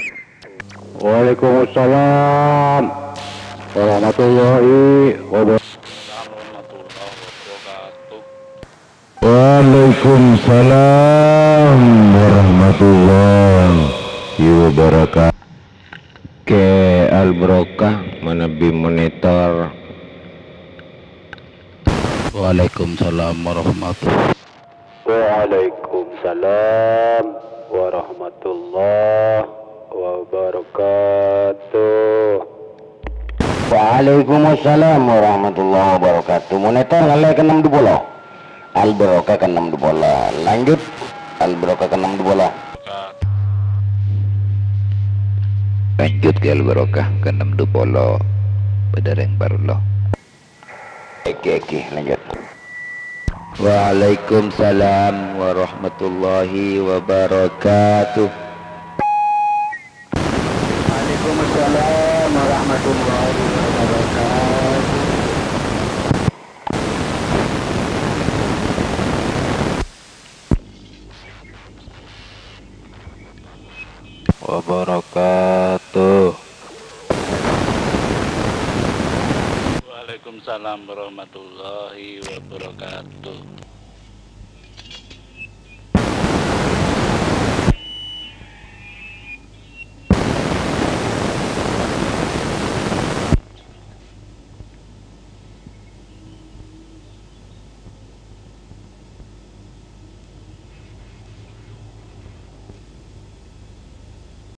Waalaikumsalam warahmatullahi wabarakatuh. Waalaikumsalam warahmatullahi wabarakatuh. Kè Al-Barokah manabi monitor. Waalaikumsalam warahmatullahi Waalaikumsalam warahmatullahi wabarakatuh. Waalaikumsalam warahmatullahi wabarakatuh. Monitor ngallè keennem dhu polo. Al-Barokah keennem dhu polo. Lanjut. Al-Barokah keennem dhu polo. Lanjut kè Al-Barokah keennem dhu polo. Bâdâ rèng parlo. Èngghi, èngghi, lanjut. Waalaikumsalam warahmatullahi wabarakatuh. Waalaikumsalam warahmatullahi wabarakatuh. Wabarakatuh. Waalaikumsalam warahmatullahi wabarakatuh.